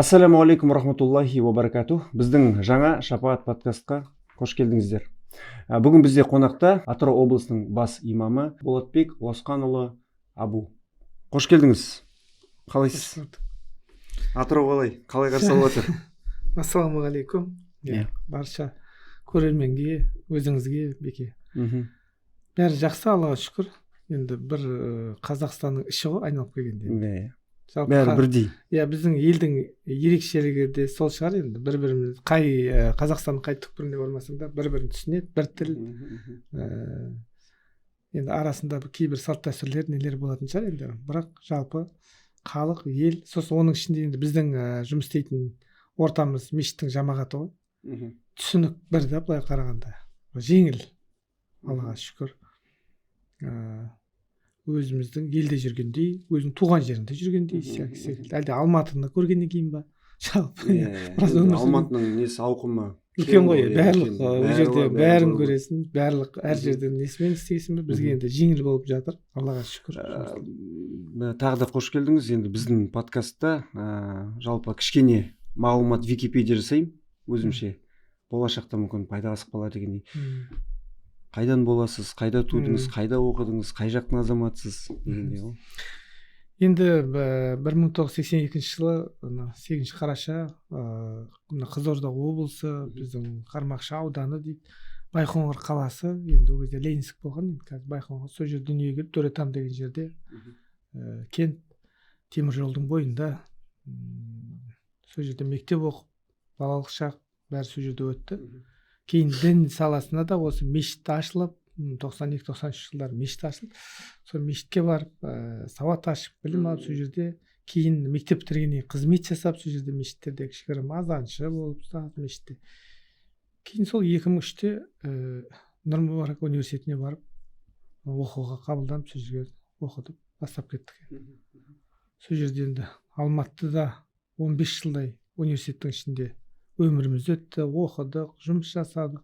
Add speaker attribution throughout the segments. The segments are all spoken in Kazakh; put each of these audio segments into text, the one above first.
Speaker 1: Ассаляму рахматуллахи ва баракатух. Біздің жаңа Шапағат подкастқа қош келдіңіздер. Бүгін бізде қонақта Атырау облысының бас имамы Болатбек Лосқанұлы Абу. Қош келдіңіз. Қалайсыз? Атырау қалай? Қалай қарсы алып жатыр?
Speaker 2: Ассалаумағалейкум.
Speaker 1: Иә.
Speaker 2: Барша көрерменге, өзіңізге, Беке. Бәрі жақсы, Аллаға шүкір. Енді бір Қазақстанның іші ғой айналып келгенде.
Speaker 1: Иә.
Speaker 2: Жалпы
Speaker 1: Бәрі бірдей.
Speaker 2: Иә, біздің елдің ерекшелігі де сол шығар енді. Бір біріміз қай Қазақстанның қай түкпіріне бармасаң да, бір бірін түсінеді, бір тіл. Енді арасында бір кейбір салт дәстүрлер, нелер болатын шығар енді, бірақ жалпы халық, ел, сосын оның ішінде енді біздің жұмыс істейтін ортамыз мешіттің жамағаты ғой. Түсінік бір да, былай қарағанда жеңіл, Аллаға шүкір. Өзіміздің елде жүргендей, өзің туған жеріңде жүргендей секілді. Әлде Алматыны көргеннен кейін ба, жалпы, иә.
Speaker 1: Иә,
Speaker 2: Біраз
Speaker 1: енді
Speaker 2: өмір сүрген.
Speaker 1: Алматының несі, ауқымы
Speaker 2: Үлкен
Speaker 1: кең
Speaker 2: ғой,
Speaker 1: иә,
Speaker 2: барлық
Speaker 1: үлкен.
Speaker 2: ол
Speaker 1: Бәрі
Speaker 2: жерде
Speaker 1: бар, бәрі
Speaker 2: бәрін
Speaker 1: бар ғой.
Speaker 2: көресің, барлық әр жерден несімен істейсің бе, бізге енді жеңіл болып жатыр, Аллаға шүкір.
Speaker 1: Тағы да қош келдіңіз. Енді біздің подкастта жалпы кішкене мағлұмат, Википедия жасаймын өзімше, болашақта мүмкін пайдаға асып қалар дегендей. Қайдан боласыз, қайда тудыңыз, қайда оқыдыңыз, қай жақтың азаматысыз дегендей ғой.
Speaker 2: Енді 1982 жылы, мына 8 қараша, мына Қызылорда облысы, біздің Қармақшы ауданы дейді, Байқоңыр қаласы, енді ол кезде Ленинск болған, енді қазір Байқоңыр, сол жерде дүниеге келіп, Төретам деген жерде, кент, темір жолдың бойында. Сол жерде мектеп оқып, балалық шақ бәрі сол жерде өтті. Кейін дін саласына да осы мешіт ашылып, 92-93 жылдары мешіт ашылды, сол мешітке барып, сауат ашып, білім алып, сол жерде кейін мектеп бітіргеннен кейін қызмет жасап, сол жерде мешіттерде кішігірім азаншы болып, ұстаз мешітте. Кейін сол 2003-те Нұр Мүбарак университетіне барып, оқуға қабылданып, сол жерге оқытып бастап кеттік. Сол жерде енді Алматыда 15 жылдай университеттің ішінде өміріміз өтті, оқыдық, жұмыс жасадық,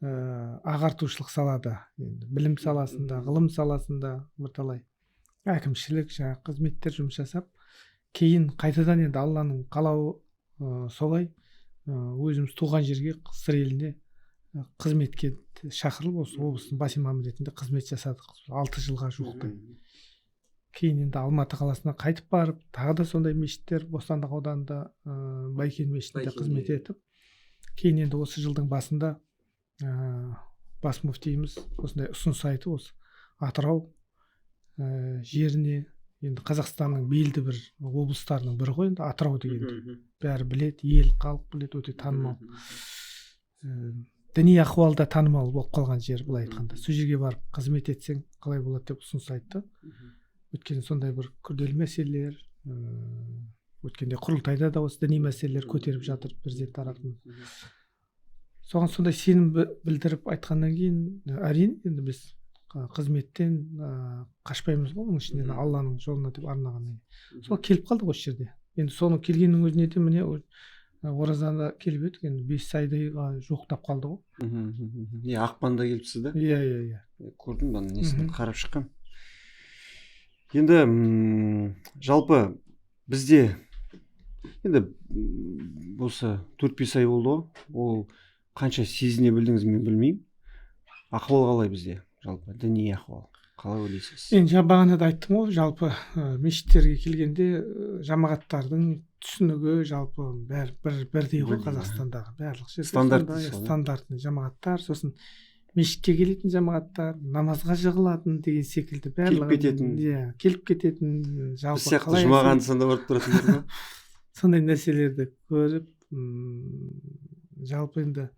Speaker 2: ағартушылық салада, енді білім саласында, ғылым саласында бірталай әкімшілік жаңағы қызметтер жұмыс жасап, кейін қайтадан енді Алланың қалауы солай, өзіміз туған жерге, Сыр еліне қызметке шақырылып, осы облыстың бас имамы ретінде қызмет жасадық 6 жылға жуықтай. Кейін енді Алматы қаласына қайтып барып, тағы да сондай мешіттер, Бостандық ауданында, Байкен мешітінде қызмет етіп, кейін енді осы жылдың басында бас мүфтиіміз осындай ұсыныс айтып, осы Атырау жеріне, енді Қазақстанның белді бір облыстарының бірі ғой енді Атырау дегенде, бәрі біледі, ел, халық біледі, өте танымал, діни ахуалда танымал болып қалған жер былай айтқанда, сол жерге барып қызмет етсең қалай болады деп ұсыныс айтты. Өйткені сондай бір күрделі мәселелер, өткенде құрылтайда да осы діни мәселелер көтеріп жатыр президент тарапынан. Соған сондай сенім білдіріп айтқаннан кейін, әрине, енді біз қызметтен қашпаймыз ғой, оның ішінде Алланың жолына деп арнағаннан кейін сол келіп қалдық осы жерде. Енді соның келгеннің өзіне де міне оразада келіп едік, енді 5 айдайға жуықтап қалды ғой.
Speaker 1: Иә, ақпанда келіпсіз да.
Speaker 2: Иә.
Speaker 1: Көрдім, ана несін, қарап шыққанмын. Енді жалпы бізде енді осы 4-5 ай болды ғой, ол қанша сезіне білдіңіз, мен білмеймін. Ахуал қалай бізде, жалпы діни ахуал қалай ойлайсыз?
Speaker 2: Енді жаңа бағана да айттым ғой, жалпы мешіттерге келгенде, жамағаттардың түсінігі жалпы бәрі бір бірдей ғой.
Speaker 1: Бірдей,
Speaker 2: Қазақстандағы барлық жерде
Speaker 1: Стандарт
Speaker 2: сондай,
Speaker 1: дейсіз ғой, иә?
Speaker 2: Стандартный жамағаттар, сосын мешітке келетін жамағаттар, намазға жығылатын деген секілді барлығы.
Speaker 1: Кететін.
Speaker 2: Иә, келіп кететін. Жалпы
Speaker 1: Біз сияқты
Speaker 2: қалай
Speaker 1: жұмаға анда барып тұратындар ма?
Speaker 2: Сондай нәрселерді көріп, жалпы енді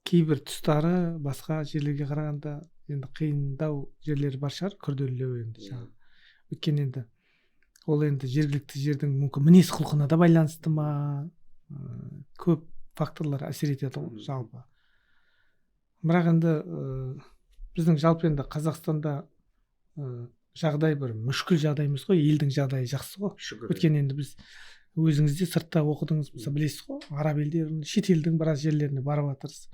Speaker 2: кейбір тұстары басқа жерлерге қарағанда енді қиындау жерлері бар шығар, күрделілеу енді жаңағы. Өйткені енді ол енді жергілікті жердің мүмкін мінез құлқына да байланысты ма, көп факторлар әсер етеді ғой жалпы. Бірақ енді біздің жалпы енді Қазақстанда жағдай бір мүшкіл жағдай емес қой, елдің жағдайы жақсы ғой.
Speaker 1: Шүкір.
Speaker 2: Өйткені енді біз, өзіңіз де сыртта оқыдыңыз, мысалы, білесіз ғой, араб елдерін, шетелдің біраз жерлеріне барып жатырсыз,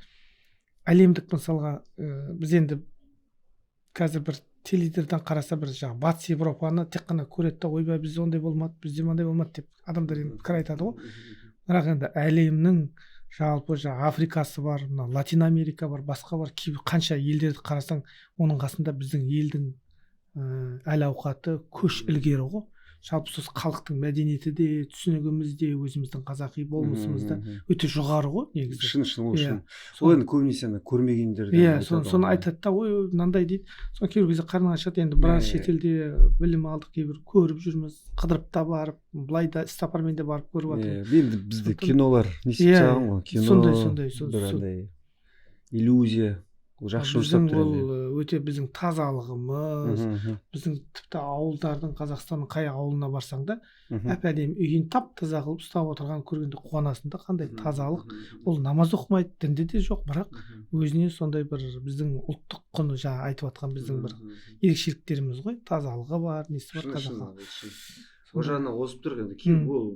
Speaker 2: әлемдік мысалға, біз енді қазір бір Теледидардан қараса, бір жаңағы Батыс Европаны тек қана көреді да, ойбай, бізде ондай болмады, бізде мынандай болмады деп адамдар енді пікір айтады ғой. Бірақ енді әлемнің жалпы жаңағы Африкасы бар, мына Латин Америка бар, басқа бар, кейбір қанша елдерді қарасаң, оның қасында біздің елдің әл ауқаты көш ілгері ғой. Жалпы сол халықтың мәдениеті де, түсінігіміз де, өзіміздің қазақи болмысымыз да өте жоғары ғой негізі.
Speaker 1: Шын, шын, ол шын. Ол енді көбінесе ана көрмегендерден айтады
Speaker 2: соны
Speaker 1: ғой.
Speaker 2: Айтады да, ой, ой, мынандай дейді. Соны кейбір кезде қарның ашады енді, біраз шетелде білім алдық, кейбір көріп жүрміз, қыдырып та барып, былай да іс сапармен де барып көріп жатырмыз.
Speaker 1: Иә, енді бізде кинолар не істеп тастаған ғой, кино
Speaker 2: сондай,
Speaker 1: бір андай иллюзия, ол жақсы жұмыс
Speaker 2: біздің
Speaker 1: жасап тұр
Speaker 2: ол
Speaker 1: енді.
Speaker 2: Өте біздің тазалығымыз, біздің тіпті ауылдардың, Қазақстанның қай ауылына барсаң да, әп әдемі үйін тап таза қылып ұстап отырғанын көргенде қуанасың да, қандай тазалық. Ол намаз оқымайды, дінде де жоқ, бірақ өзіне сондай бір біздің ұлттық құны, жаңа айтып жатқан біздің бір ерекшеліктеріміз ғой, тазалығы бар, несі бар
Speaker 1: Шын,
Speaker 2: қазақ
Speaker 1: шын,
Speaker 2: халқы.
Speaker 1: ол шын. Ол жағынан озып тұр енді, кейін ол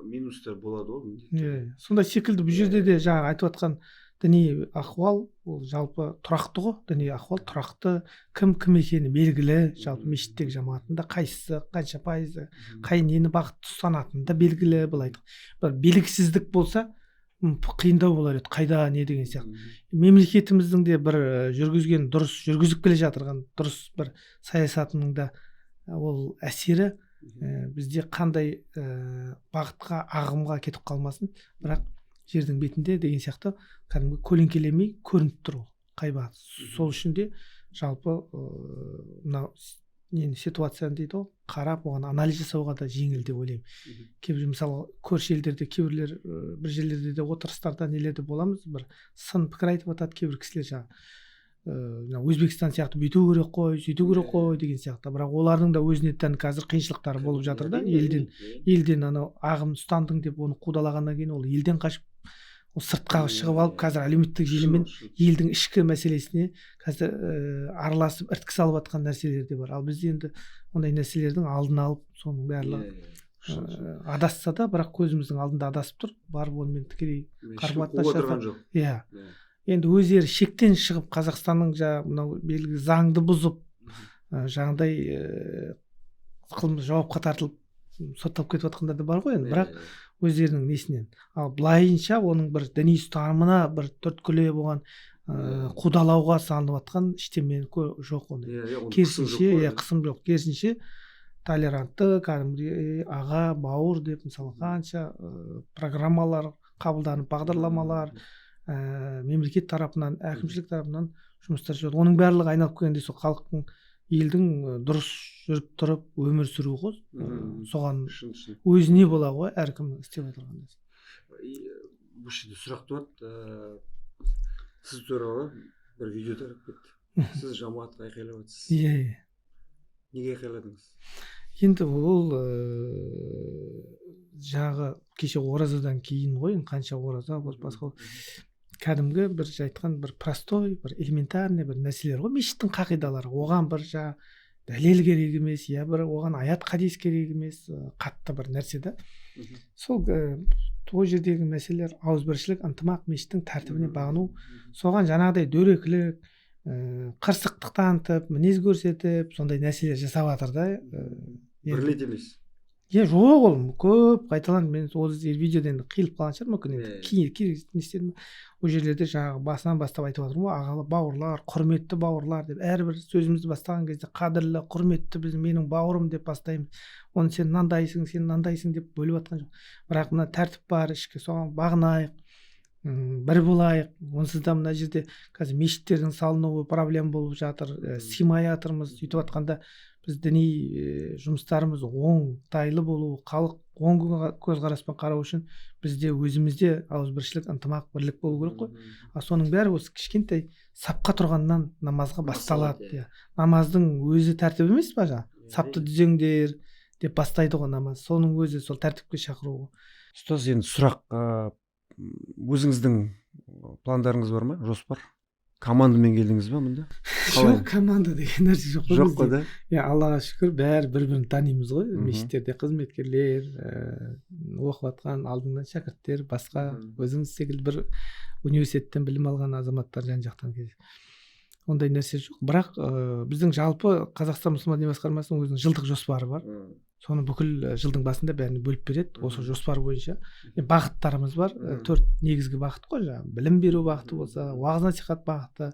Speaker 1: минустар болады ғой міндетті.
Speaker 2: Иә, сондай секілді бұл жерде де жаңағы айтып жатқан діни ахуал, ол жалпы тұрақты ғой, діни ахуал тұрақты, кім кім екені белгілі, жалпы мешіттегі жамағаттың да қайсысы қанша пайызы, қай нені бағытты ұстанатыны да белгілі. Былай бір белгісіздік болса, қиындау болар еді, қайда не деген сияқты. Мемлекетіміздің де бір жүргізген дұрыс, жүргізіп келе жатырған дұрыс бір саясатының да ол әсері, бізде қандай бағытқа, ағымға кетіп қалмасын, бірақ жердің бетінде деген сияқты кәдімгі көлеңкелемей көрініп тұр ол қай бағыт. Сол үшін де жалпы мынау нені, ситуацияны дейді ғой, қарап, оған анализ жасауға да жеңіл деп ойлаймын. Кейбір, мысалы, көрші елдерде кейбіреулер, бір жерлерде де отырыстарда, нелерде боламыз, бір сын пікір айтып жатады кейбір кісілер, жаңағы мына Өзбекстан сияқты бүйту керек қой, сөйту керек қой деген сияқты. Бірақ олардың да өзіне тән қазір қиыншылықтары болып жатыр да, елден анау ағым ұстандың деп оны қудалағаннан кейін, ол елден қашып, ол сыртқа шығып алып, қазір әлеуметтік желімен елдің ішкі мәселесіне қазір араласып, іріткі салып жатқан нәрселер де бар. Ал бізде енді ондай нәрселердің алдын алып, соның барлығы адасса да, бірақ көзіміздің алдында адасып тұр, барып онымен тікелей
Speaker 1: Ешкім
Speaker 2: қарым-қатынас
Speaker 1: қуып
Speaker 2: жасап
Speaker 1: отырған жоқ.
Speaker 2: Иә, енді өздері шектен шығып, Қазақстанның жаңағы мынау белгілі заңды бұзып, жаңағыдай қылмыс жауапқа тартылып, сотталып кетіп жатқандар да бар ғой енді, бірақ өздерінің несінен. Ал былайынша оның бір діни ұстанымына бір түрткілеп, оған қудалауға салынып жатқан ештеме жоқ ондай.
Speaker 1: Иә, иә, оның қысым жоқ
Speaker 2: Керісінше,
Speaker 1: қой,
Speaker 2: иә,
Speaker 1: иә.
Speaker 2: Қысым жоқ, керісінше толерантты, кәдімгідей аға бауыр деп, мысалы, қанша программалар қабылданып, бағдарламалар, мемлекет тарапынан, әкімшілік тарапынан жұмыстар жүреді. Оның барлығы айналып келгенде сол халықтың, елдің дұрыс жүріп тұрып өмір сүруі ғой. Соған
Speaker 1: Шын, шын.
Speaker 2: өзіне бола ғой әркімнің істеп отырған нәрсе.
Speaker 1: И, бұл жерде сұрақ туады, сіз туралы бір видео тарап кетті, сіз жамағатқа айқайлап жатсыз.
Speaker 2: Иә, иә.
Speaker 1: Неге айқайладыңыз?
Speaker 2: Енді ол жаңағы кеше оразадан кейін ғой енді, қанша ораза болды, басқа, кәдімгі бір айтқан бір простой, бір элементарный бір нәрселер ғой, мешіттің қағидалары. Оған бір жаңа дәлел керек емес, я бір оған аят, хадис керек емес, қатты бір нәрсе да. Сол ол жердегі мәселелер ауызбіршілік, ынтымақ, мешіттің тәртібіне бағыну. Соған жаңағыдай дөрекілік, қырсықтық танытып, мінез көрсетіп, сондай нәрселер жасап жатыр да.
Speaker 1: Бір рет емес.
Speaker 2: Иә, жоқ, ол көп қайталанды. Мен ол видеода енді қиылып қалған шығар мүмкін енді. Кейін не істедім, ол жерлерде жаңағы басынан бастап айтып жатырмын ғой, ағалы бауырлар, құрметті бауырлар деп. Әрбір сөзімізді бастаған кезде қадірлі, құрметті біздің, менің бауырым деп бастаймыз. Оны сен мынандайсың, сен мынандайсың деп бөліп жатқан жоқ. Бірақ мына тәртіп бар ішкі, соған бағынайық, бір болайық. Онсыз да мына жерде қазір мешіттердің салынуы проблема болып жатыр, сыймай жатырмыз. Сөйтіп жатқанда біз діни жұмыстарымыз оңтайлы болу, халық оң көзқараспен қарау үшін бізде өзімізде ауызбіршілік, ынтымақ, бірлік болу керек қой. А соның бәрі осы кішкентай сапқа тұрғаннан, намазға басталады.
Speaker 1: Басталады,
Speaker 2: иә, намаздың өзі тәртіп емес па? Жаңағы сапты түзеңдер деп бастайды ғой намаз, соның өзі сол тәртіпке шақыру ғой.
Speaker 1: Ұстаз, енді сұрақ, өзіңіздің пландарыңыз бар ма, жоспар? Командамен келдіңіз ба мұнда? Қалай?
Speaker 2: Жоқ, команда деген нәрсе жоқ қой
Speaker 1: Жоқ қой
Speaker 2: бізде.
Speaker 1: да?
Speaker 2: Иә, Аллаға шүкір, бәрі бір бірін танимыз ғой. Мешіттерде қызметкерлер, оқып жатқан алдыңнан шәкірттер, басқа өзіңіз секілді бір университеттен білім алған азаматтар жан жақтан келеді. Ондай нәрсе жоқ. Бірақ біздің жалпы Қазақстан мұсылман діни басқармасының өзінің жылдық жоспары бар. Соны бүкіл жылдың басында бәріне бөліп береді. Осы жоспар бойынша бағыттарымыз бар. 4 негізгі бағыт қой, жаңағы білім беру бағыты болса, уағыз насихат бағыты,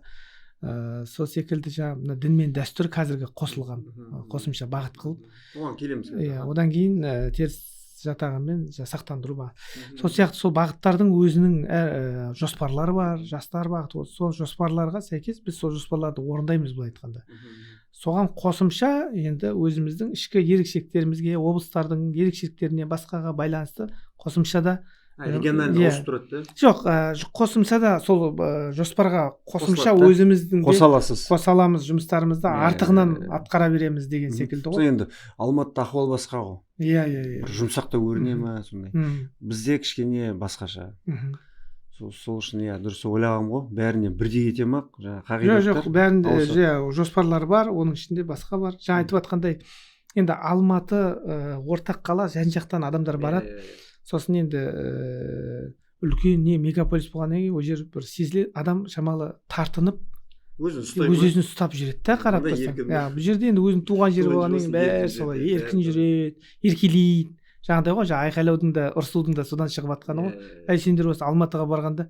Speaker 2: сол секілді жаңағы мына дін мен дәстүр қазіргі қосылған қосымша бағыт қылып.
Speaker 1: Оған келеміз.
Speaker 2: Иә, одан кейін теріс жатағымен сақтандыру бағыт. Сол сияқты сол бағыттардың өзінің жоспарлары бар, жастар бағыты. Сол жоспарларға сәйкес біз сол жоспарларды орындаймыз, былай айтқанда. Соған қосымша енді өзіміздің ішкі ерекшеліктерімізге, облыстардың ерекшеліктеріне, басқаға байланысты қосымша да
Speaker 1: региональный ауысып тұрады да?
Speaker 2: Жоқ, қосымша да сол жоспарға қосымша өзіміздің
Speaker 1: қоса аласыз.
Speaker 2: Қоса аламыз, жұмыстарымызды артығынан атқара береміз деген секілді ғой.
Speaker 1: Енді Алматыда ахуал басқа ғой.
Speaker 2: Иә, иә, иә.
Speaker 1: Бір жұмсақ та көріне ма сондай. Бізде кішкене басқаша. Сол үшін иә, дұрыс ойлағанмын ғой, бәріне бірдей кете ма жаңағы қағидаттар?
Speaker 2: Жоқ, бәрінде жоспарлар бар, оның ішінде басқа бар. Жаңа айтып жатқандай, енді Алматы ортақ қала, жан-жақтан адамдар барады. Сосын енді үлкен не мегаполис болғаннан кейін ол жер бір сезіледі, адам шамалы тартынып өз-өзін ұстап жүреді да, қарап тұрсаң. Иә, бұл жерде енді өзінің туған жері болғаннан кейін бәрі солай еркін жүреді, еркелейді. Жаңағыдай ғой, жаңа айқайлаудың да, ұрысудың да содан шығып жатқаны ғой. Әй, сендер осы Алматыға барғанда,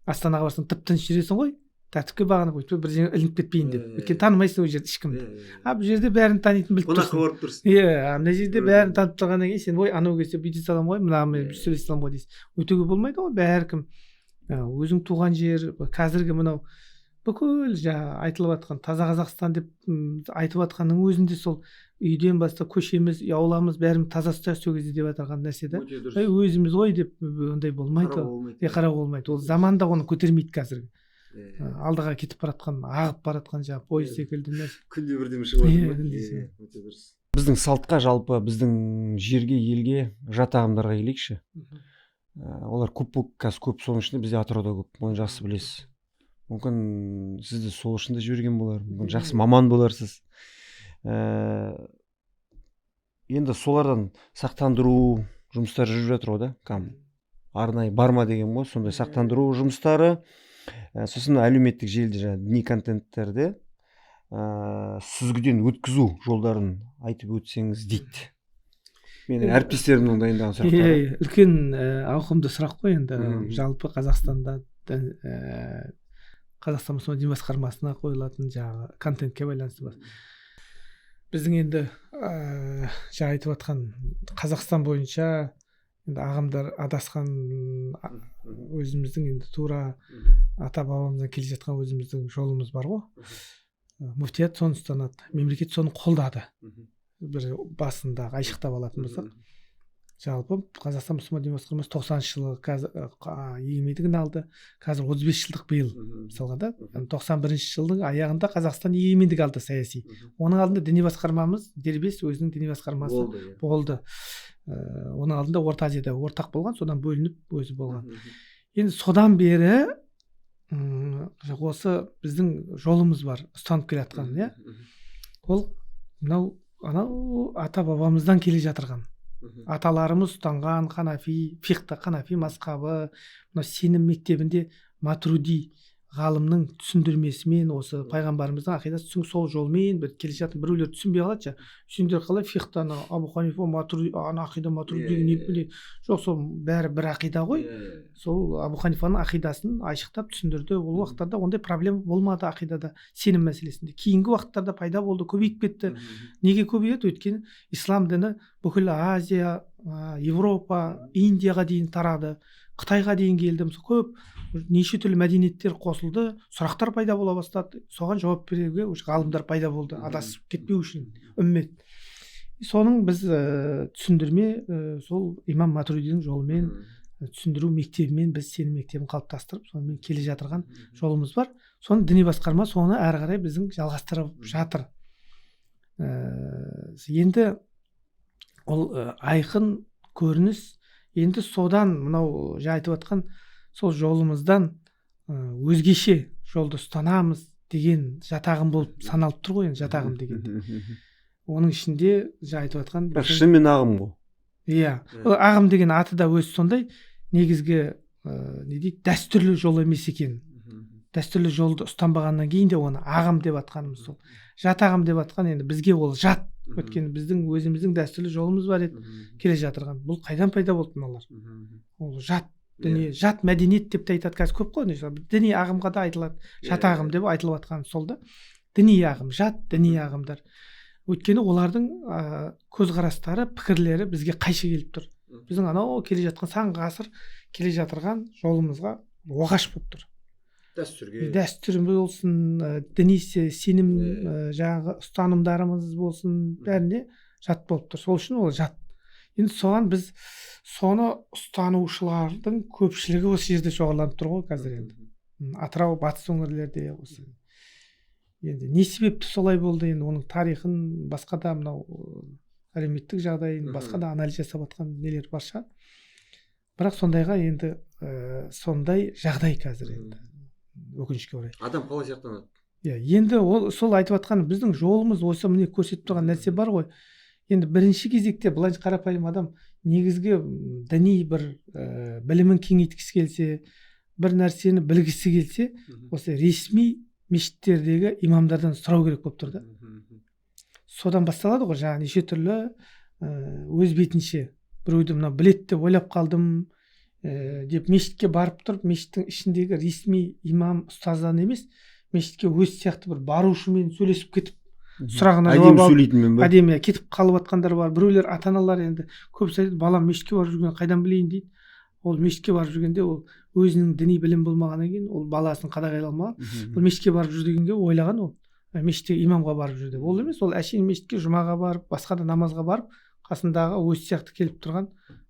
Speaker 2: Астанаға барсаң тып-тыныш жүресің ғой, тәртіпке бағынып, өйтпей бір жерге ілініп кетпейін деп. Өйткені танымайсың ол жерде ешкімді. А бұл жерде бәрін танитын біліп тұрсың.
Speaker 1: Қонаққа барып тұрсың.
Speaker 2: Иә, мына жерде бәрін танып тұрғаннан кейін сен ой, анау келсе бүйте саламын ғой, мынамен сөйлесе саламын ғой дейсің. Өйтуге болмайды ғой, бәркім өзің туған жер, қазіргі мынау бүкіл жаңа айтылып жатқан таза Қазақстан деп айтып жатқанның өзінде сол үйден бастап көшеміз, ауламыз бәрін таза ұстайық сол кезде деп жатырған нәрсе да. Өзіміз ғой деп ондай болмайды. Қарауға болмайды. Ол заманда оны көтермейді қазіргі. Алдыға кетіп баратқан, ағып баратқан жаңағы пойыз секілді нәрсе.
Speaker 1: Күнде бірдеме шығып жатыр. Өте дұрыс. Біздің салтқа, жалпы біздің жерге, елге, жат ағымдарға келейікші. Олар көп болып, қазір көп, соның ішінде бізде Атырауда көп, оны жақсы білесіз. Мүмкін сізді сол үшін де жіберген болар, мүмкін жақсы маман боларсыз. Енді солардан сақтандыру жұмыстары жүріп жатыр ғой да, арнайы бар ма деген ғой, сондай сақтандыру жұмыстары. Сосын әлеуметтік желіде жаңағы діни контенттерде сүзгіден өткізу жолдарын айтып өтсеңіз дейді. Менің әріптестерімнің дайындаған сұрақтары.
Speaker 2: Үлкен ауқымды сұрақ қой енді. Жалпы Қазақстанда Қазақстан мұсылман дін басқармасына қойылатын жаңағы контентке байланысты. Біздің енді жаңа айтып жатқан Қазақстан бойынша енді ағымдар адасқан, өзіміздің енді тура ата бабамыздан келе жатқан өзіміздің жолымыз бар ғой. Муфтият соны ұстанады, мемлекет соны қолдады. Бір басында айшықтап алатын болсақ, жалпы Қазақстан мұсылман дін басқармасы 90-шы жылы қазір егемендігін алды. Қазір 35 жылдық биыл мысалға да, 91-ші жылдың аяғында Қазақстан егемендік алды саяси. Оның алдында діни басқармамыз дербес өзінің діни басқармасы болды. Оның алдында Орта Азияда ортақ болған, содан бөлініп өзі болған. Енді содан бері осы біздің жолымыз бар, ұстанып келе жатқан, иә. Ол мынау анау ата бабамыздан келе жатырған. Аталарымыз ұстанған Ханафи, фиқта Ханафи мазхабы, мынау сенім мектебінде Матуриди ғалымның түсіндірмесімен осы пайғамбарымыздың ақидасы сол жолмен бір келе жатыр. Біреулер түсінбей қалады, сендер қалай фиқта ана Абу Ханифа Матуриди, ана ақида Матуриди не біле. Жоқ, сол бәрі бір ақида ғой. Сол Абу Ханифаның ақидасын айшықтап түсіндірді. Ол уақыттарда ондай проблема болмады ақидада, сенім мәселесінде. Кейінгі уақыттарда пайда болды, көбейіп кетті. Неге көбейеді? Өйткені ислам діні бүкіл Азия, Европа, Индияға дейін тарады, Қытайға дейін келді. Мысалы, көп неше түрлі мәдениеттер қосылды, сұрақтар пайда бола бастады. Соған жауап беруге уже ғалымдар пайда болды, адасып кетпеу үшін үммет. Соның біз түсіндірме сол имам Матуридидің жолымен түсіндіру мектебімен біз сенім мектебін қалыптастырып, сонымен келе жатырған жолымыз бар. Соны діни басқарма соны әрі қарай біздің жалғастырып жатыр. Енді ол айқын көрініс. Енді содан мынау жаңа айтып жатқан сол жолымыздан өзгеше жолды ұстанамыз деген жатағым болып саналып тұр ғой енді, жатағым дегенде. Оның ішінде жаңа айтып жатқан
Speaker 1: бірақ шынымен ағым ғой.
Speaker 2: Иә, ол ағым деген аты да өзі сондай негізгі не дейді, дәстүрлі жол емес екен. Дәстүрлі жолды ұстанбағаннан кейін де оны ағым деп атқанымыз сол. Жат ағым деп атқан енді бізге ол жат. Өйткені біздің өзіміздің дәстүрлі жолымыз бар еді келе жатырған. Бұл қайдан пайда болды мыналар? Ол жат діни, жат мәдениет деп те айтады қазір көп қой, діни ағымға да айтылады. Жат ағым деп айтылып жатқан сол да. Діни ағым, жат діни ағымдар. Өйткені олардың көзқарастары, пікірлері бізге қайшы келіп тұр. Біздің анау келе жатқан сан ғасыр келе жатырған жолымызға оғаш болып тұр.
Speaker 1: Дәстүрге.
Speaker 2: Дәстүр болсын, діни сенім, жаңағы ұстанымдарымыз болсын, бәріне жат болып тұр. Сол үшін ол жат. Енді соған біз соны ұстанушылардың көпшілігі осы жерде шоғырланып тұр ғой қазір енді. Атырау, батыс өңірлерде осы. Енді не себепті солай болды, енді оның тарихын, басқа да мынау әлеуметтік жағдайын, басқа да анализ жасап жатқан нелер бар шығар. Бірақ сондайға енді сондай жағдай қазір енді өкінішке орай.
Speaker 1: Адам қалай сақтанады?
Speaker 2: Иә, енді ол сол айтып жатқан біздің жолымыз осы міне көрсетіп тұрған нәрсе бар ғой. Енді бірінші кезекте былай қарапайым адам негізгі діни бір білімін кеңейткісі келсе, бір нәрсені білгісі келсе, осы ресми мешіттердегі имамдардан сұрау керек болып тұр да. Содан басталады ғой жаңағы неше түрлі өз бетінше біреуді мына біледі деп ойлап қалдым деп мешітке барып тұрып, мешіттің ішіндегі ресми имам ұстаздан емес, мешітке өз сияқты бір барушымен сөйлесіп кетіп, сұрағына жауап алып,
Speaker 1: сөйлейтінмен ба?
Speaker 2: Әдемі кетіп қалып жатқандар бар. Біреулер ата-аналар енді көбісі айтады, балам мешітке барып жүрген қайдан білейін дейді. Ол мешітке барып жүргенде ол өзінің діни білім болмағаннан кейін ол баласын қадағалай алмаған. Ол мешітке барып жүр дегенге ойлаған ол мешітте имамға барып жүр деп. Ол емес, ол әшейін мешітке жұмаға барып, басқа да намазға барып, қасындағы өз сияқты келіп тұрған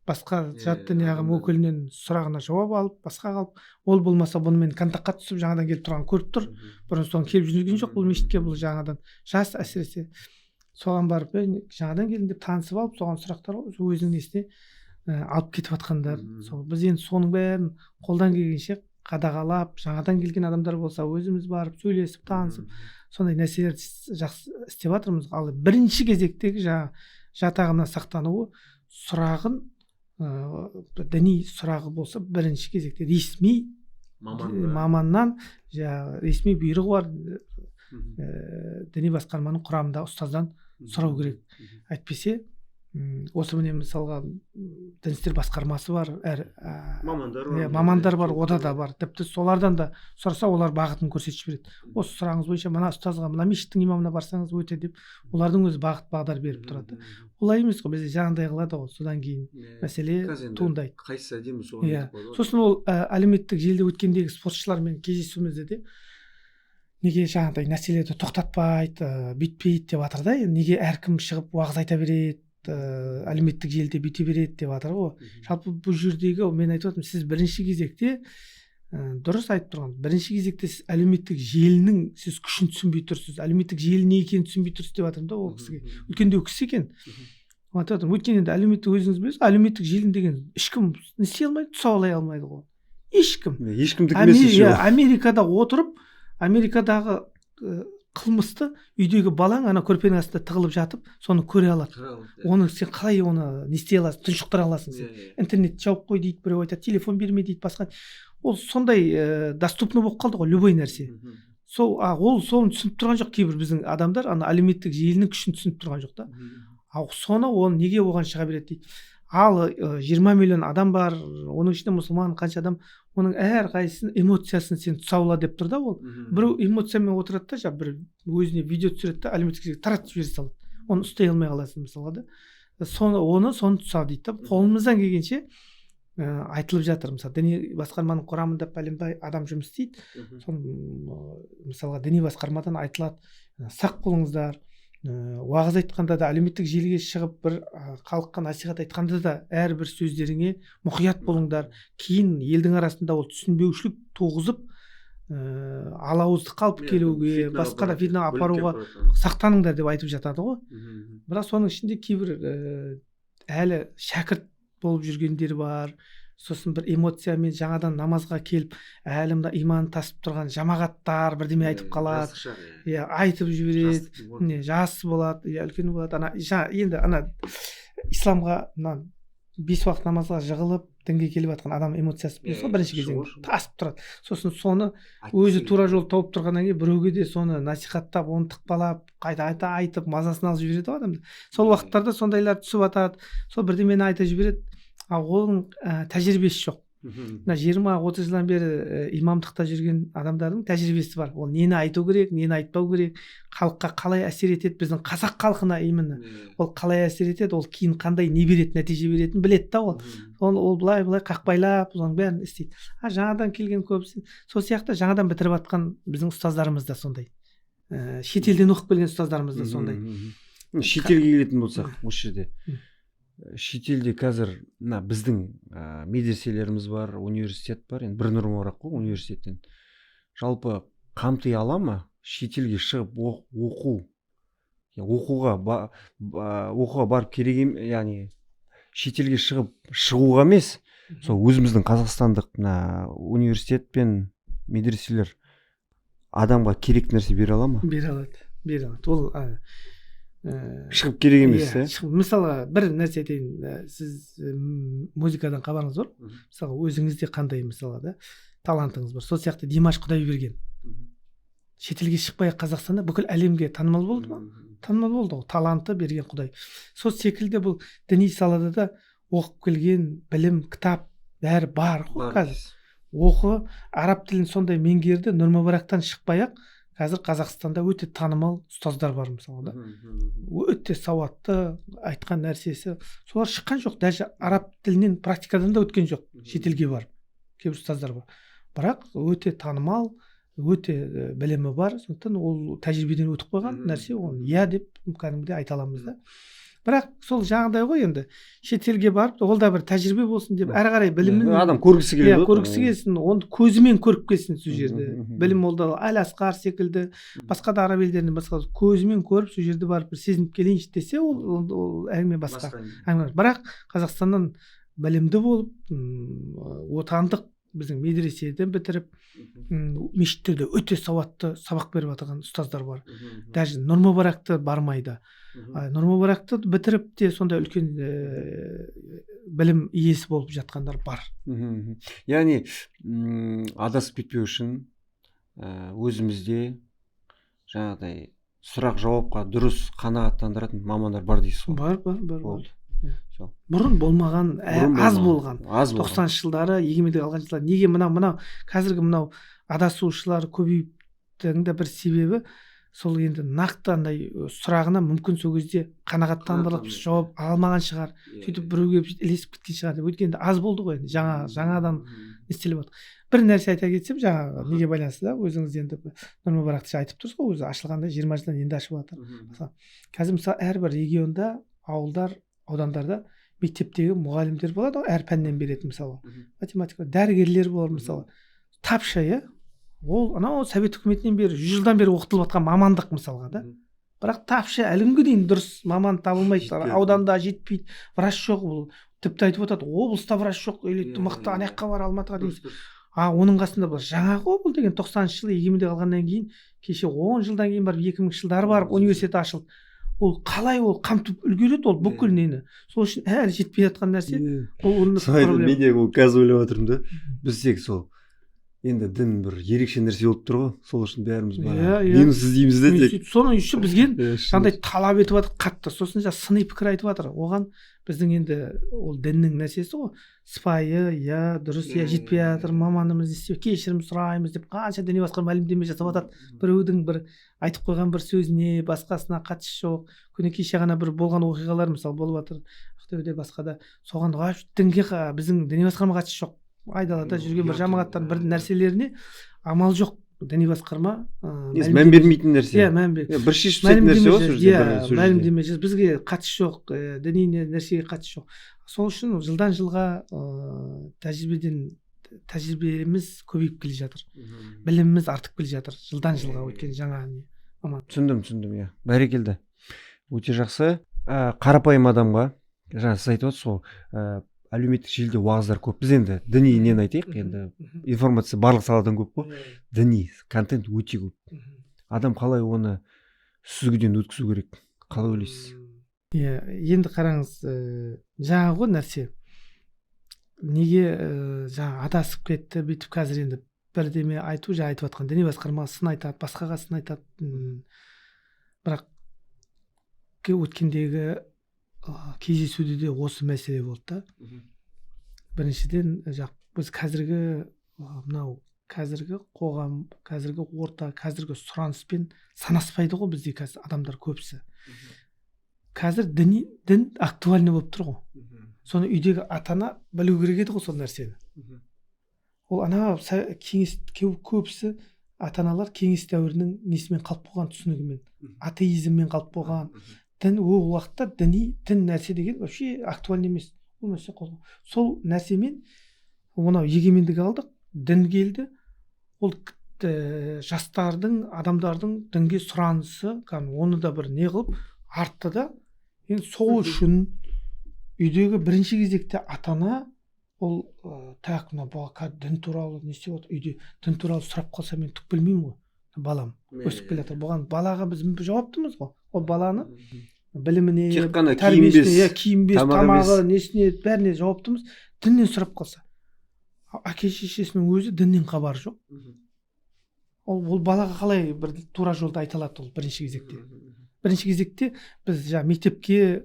Speaker 2: басқа жат діни ағым өкілінен сұрағына жауап алып, басқа қалып, ол болмаса бұнымен контактқа түсіп жаңадан келіп тұрғанын көріп тұр. Бұрын соң келіп жүрген жоқ бұл мешітке, бұл жаңадан жас әсіресе. Соған барып, жаңадан келдім деп танысып алып, соған сұрақтар өзінің несіне алып кетіп жатқандар. Сол біз енді соның бәрін қолдан келгенше қадағалап, жаңадан келген адамдар болса өзіміз барып сөйлесіп, танысып, сондай нәрселерді жақсы істеп жатырмыз. Ал бірінші кезектегі жаңа жат ағымнан сақтануы сұрағын, діни сұрағы болса бірінші кезекте ресми маманнан, жаңағы ресми бұйрығы бар діни басқарманың құрамында ұстаздан сұрау керек. Әйтпесе осы міне мысалға дін істер басқармасы бар, әр
Speaker 1: мамандар бар,
Speaker 2: мамандар бар, ода да бар. Тіпті солардан да сұраса олар бағытын көрсетіп жібереді. Осы сұрағыңыз бойынша мына ұстазға, мына мешіттің имамына барсаңыз өте деп олардың өзі бағыт бағдар беріп тұрады. Олай емес қой, бізде жаңағыдай қылады ғой, содан кейін мәселе туындайды.
Speaker 1: Қайсысы әдемі соған
Speaker 2: кетіп қалады. Сосын ол әлеуметтік желіде өткендегі спортшылармен кездесуімізде де неге жаңағыдай нәрселерді тоқтатпайды, бүйтпейді деп жатыр да. Неге әркім шығып уағыз айта береді, әлеуметтік желіде бүйте береді деп жатыр ғой. Жалпы бұл жердегі мен айтып жатырмын, сіз бірінші кезекте дұрыс айтып тұрған, бірінші кезекте сіз әлеуметтік желінің сіз күшін түсінбей тұрсыз, әлеуметтік желі не екенін түсінбей тұрсыз деп жатырмын да ол кісіге. Үлкендеу кісі екен. Айтып жатырмын, өйткені енді әлеуметтік өзіңіз білесіз, әлеуметтік желі деген ешкім не істей алмайды, тұсаулай алмайды ғой. Ешкім.
Speaker 1: Ешкімдікі емес еще.
Speaker 2: Америкада отырып, Америкадағы қылмысты үйдегі балаң ана көрпенің астында тығылып жатып соны көре алады. Оны сен қалай оны не істей аласың, тұншықтыра аласың сен. Интернет жауып қой дейді, біреу айтады, телефон берме дейді, басқа. Ол сондай доступны болып қалды ғой любой нәрсе. Сол ол соны түсініп тұрған жоқ кейбір біздің адамдар, ана әлеуметтік желінің күшін түсініп тұрған жоқ та. Ал соны оны неге оған шыға береді дейді. Ал 20 миллион адам бар, оның ішінде мұсылман қанша адам, оның әрқайсысының эмоциясын сен тұсаула деп тұр да ол. Біреу эмоциямен отырады да, жаңа бір өзіне видео түсіреді да, әлеуметтік желіге таратып жібере салады. Оны ұстай алмай қаласың мысалға да. Соны оны соны тұсау дейді да. Қолымыздан келгенше айтылып жатыр. Мысалы, діни басқарманың құрамында пәленбай адам жұмыс істейді. Соны мысалға діни басқармадан айтылады, сақ болыңыздар. Уағыз айтқанда да, әлеуметтік желіге шығып бір халыққа насихат айтқанда да әрбір сөздеріңе мұқият болыңдар. Кейін елдің арасында ол түсінбеушілік туғызып, алауыздыққа алып келуге, басқа да фитна апаруға сақтаныңдар деп айтып жатады ғой. Бірақ соның ішінде кейбір әлі шәкірт болып жүргендер бар. Сосын бір эмоциямен жаңадан намазға келіп, әлі мына иманын тасып тұрған жамағаттар бірдеме айтып қалады. Иә, айтып жібереді. Не, жас болады, иә, үлкен болады. Ана енді ана исламға мына Бес уақыт намазға жығылып, дінге келіп жатқан адам эмоциясы, білесіз ғой, бірінші кезеңде тасып тұрады. Сосын соны өзі тура жол тауып тұрғаннан кейін біреуге де соны насихаттап, оны тықпалап, қайта қайта айтып, мазасын алып жібереді ғой адамды. Сол уақыттарда сондайлар түсіп жатады, сол бірдемені айтып жібереді, ал оның тәжірибесі жоқ. Мына 20-30 жылдан бері имамдықта жүрген адамдардың тәжірибесі бар. Ол нені айту керек, нені айтпау керек, халыққа қалай әсер етеді, біздің қазақ халқына именно ол қалай әсер етеді, ол кейін қандай не береді, нәтиже беретінін біледі да. Ол былай былай қақпайлап, соның бәрін істейді. А жаңадан келген көбісі сол сияқты, жаңадан бітіріп жатқан біздің ұстаздарымыз да сондай, шетелден оқып келген ұстаздарымыз да сондай.
Speaker 1: Шетелге келетін болсақ, осы жерде шетелде қазір мына біздің медреселеріміз бар, университет бар, енді бір Нұр қой университеттен жалпы қамти ала ма шетелге шығып оқу, оқуға оқуға барып керек, яғни шетелге шығып шығуға емес, сол өзіміздің қазақстандық мына университет пен медреселер адамға керек нәрсе бере ала ма?
Speaker 2: Бере алады, бере алады. Ол
Speaker 1: шығып керек емес.
Speaker 2: Иә, мысалы, бір нәрсе айтайын. Сіз музыкадан хабарыңыз бар, мысалы, өзіңізде қандай, мысалы, да, талантыңыз бар. Сол сияқты Димаш Құдайберген шетелге шықпай Қазақстанда бүкіл әлемге танымал болды ма? Танымал болды ғой, таланты берген Құдай. Сол секілді бұл діни салада да оқып келген білім, кітап, бәрі бар ғой. Қазір оқы, араб тілін сондай меңгерді, Нұр шықпай ақ қазір Қазақстанда өте танымал ұстаздар бар, мысалы, да, өте сауатты, айтқан нәрсесі. Солар шыққан жоқ, даже араб тілінен практикадан да өткен жоқ шетелге барып. Кейбір ұстаздар бар, бірақ өте танымал, өте білімі бар. Сондықтан ол тәжірибеден өтіп қойған нәрсе, оны иә деп кәдімгідей айта аламыз да. Бірақ сол жаңағыдай ғой енді, шетелге барып, ол да бір тәжірибе болсын деп, әрі қарай білімін
Speaker 1: Адам көргісі келеді.
Speaker 2: Иә, көргісі келсін, оны көзімен көріп келсін сол жерде. Білім ол да Әл Асқар секілді, басқа да араб елдерінен басқа көзімен көріп, сол жерде барып бір сезініп келейінші десе, ол әңгіме басқа әңгіме. Бірақ Қазақстаннан білімді болып, отандық біздің медреседен бітіріп, мешіттерде өте сауатты сабақ беріп жатырған ұстаздар бар. Даже Нұр бармайды, Нұр бітіріп те сондай үлкен білім иесі болып жатқандар бар.
Speaker 1: Яғни адасып кетпеу үшін өзімізде жаңағыдай сұрақ жауапқа дұрыс қанағаттандыратын мамандар бар дейсіз ғой?
Speaker 2: Бар, бар, бар, бар. Иә. Бұрын болмаған, аз болған.
Speaker 1: Аз болған.
Speaker 2: 90-жылдары, егемендік алған жылдары. Неге мынау қазіргі мынау адасушылар көбейіп де бір себебі сол енді, нақты андай сұрағына мүмкін сол кезде қанағаттандырылып жауап ала алмаған шығар, сөйтіп біреуге ілесіп кеткен шығар деп. Өйткені аз болды ғой енді, жаңа жаңадан істеліп жатыр. Бір нәрсе айта кетсем, жаңағы неге байланысты да, өзіңіз енді Нұр Мүбаракты айтып тұрсыз ғой, өзі ашылғанда 20 жылдан енді ашып жатыр. Мысалы, қазір, мысалы, әрбір регионда, ауылдар, аудандарда мектептегі мұғалімдер болады ғой, әр пәннен беретін, мысалы, математика, дәрігерлер болады, мысалы, тапшы, иә. Ол анау совет үкіметінен бері, 100 жылдан бері оқытылып жатқан мамандық, мысалға, да, бірақ тапшы, әлі күнге дейін дұрыс маман табылмайды. Ауданда жетпейді, врач жоқ. Бұл тіпті айтып отырады, облыста врач жоқ или мықты, ана жаққа бар, Алматыға деген. А оның қасында бұл жаңа ғой, бұл деген 90-жылы егемендік алғаннан кейін, кеше 10 жылдан кейін барып, 2000-жылдары барып университет ашылды. Ол қалай ол қамтып үлгереді ол бүкіл нені? Сол үшін әлі жетпей жатқан нәрсе ол.
Speaker 1: Мен де ол қазір ойлап жатырмын да, біз тек сол енді дін бір ерекше нәрсе болып тұр ғой, сол үшін бәріміз
Speaker 2: иә иә
Speaker 1: минус іздейміз де тек.
Speaker 2: Соны еще бізге андай талап етіп жатыр қатты, сосын жаңағы сыни пікір айтып жатыр. Оған біздің енді ол діннің нәрсесі ғой, сыпайы, иә, дұрыс, иә, жетпей жатыр маманымыз, не, кешірім сұраймыз деп қанша діни басқарма мәлімдеме жасап жатады. Біреудің бір айтып қойған бір сөзіне, басқасына қатысы жоқ. Күні кеше ғана бір болған оқиғалар, мысалы, болып жатыр Ақтөбеде, басқа да, соған дінге, біздің діни басқарма қатысы жоқ. Айдалада жүрген бір жамағаттардың бір нәрселеріне амал жоқ, діни басқарма
Speaker 1: мән бермейтін нәрсе.
Speaker 2: Иә, мән
Speaker 1: бір шешіп тастайтын нәрсе ғой сол
Speaker 2: жерде. Иә, мәлімдеме, бізге қатысы жоқ, діни нәрсеге қатысы жоқ. Сол үшін жылдан жылға тәжірибеден тәжірибеміз көбейіп келе жатыр, біліміміз артып келе жатыр жылдан жылға, өйткені жаңа не
Speaker 1: маман. Түсіндім, түсіндім, иә, бәрекелді, өте жақсы. Қарапайым адамға, жаңа сіз айтып отырсыз ғой, әлеуметтік желіде уағыздар көп. Біз енді діни нені айтайық, енді информация барлық саладан көп қой, діни контент өте көп. Адам қалай оны сүзгіден өткізу керек, қалай ойлайсыз?
Speaker 2: Иә, енді қараңыз, жаңағы ғой нәрсе. Неге жаңа адасып кетті бүйтіп қазір енді бірдеме айту, жаңа айтып жатқан діни басқарма сын айтады, басқаға сын айтады. Бірақ өткендегі кездесуде де осы мәселе болды да. Біріншіден, біз қазіргі мынау қазіргі қоғам, қазіргі орта, қазіргі сұраныспен санаспайды ғой бізде қазір адамдар көбісі. Қазір дін актуальный болып тұр ғой. Соны үйдегі ата ана білу керек еді ғой сол нәрсені. Ол ана кеңес, көбісі ата аналар кеңес дәуірінің несімен қалып қойған, түсінігімен, атеизммен қалып қойған. Дін ол уақытта діни дін нәрсе деген вообще актуальный емес ол нәрсе. Сол нәрсемен мынау егемендік алдық, дін келді. Ол жастардың, адамдардың дінге сұранысы кәдімгі оны да бір не қылып артты да. Енді сол үшін үйдегі бірінші кезекте ата ана ол так, мына бала дін туралы не істеп жатыр, үйде дін туралы сұрап қалса, мен түк білмеймін ғой, балам өсіп келе жатыр. Бұған, балаға біз жауаптымыз ғой. Ол баланы біліміне,
Speaker 1: тек қана
Speaker 2: тәрбиесіне,
Speaker 1: киінбес,
Speaker 2: иә, киінбес,
Speaker 1: тамағы
Speaker 2: тамағы,
Speaker 1: емес.
Speaker 2: Несіне, бәріне жауаптымыз. Діннен сұрап қалса, әке шешесінің өзі діннен хабары жоқ, ол балаға қалай бір тура жолды айта алады? Ол бірінші кезекте біз жаңа мектепке,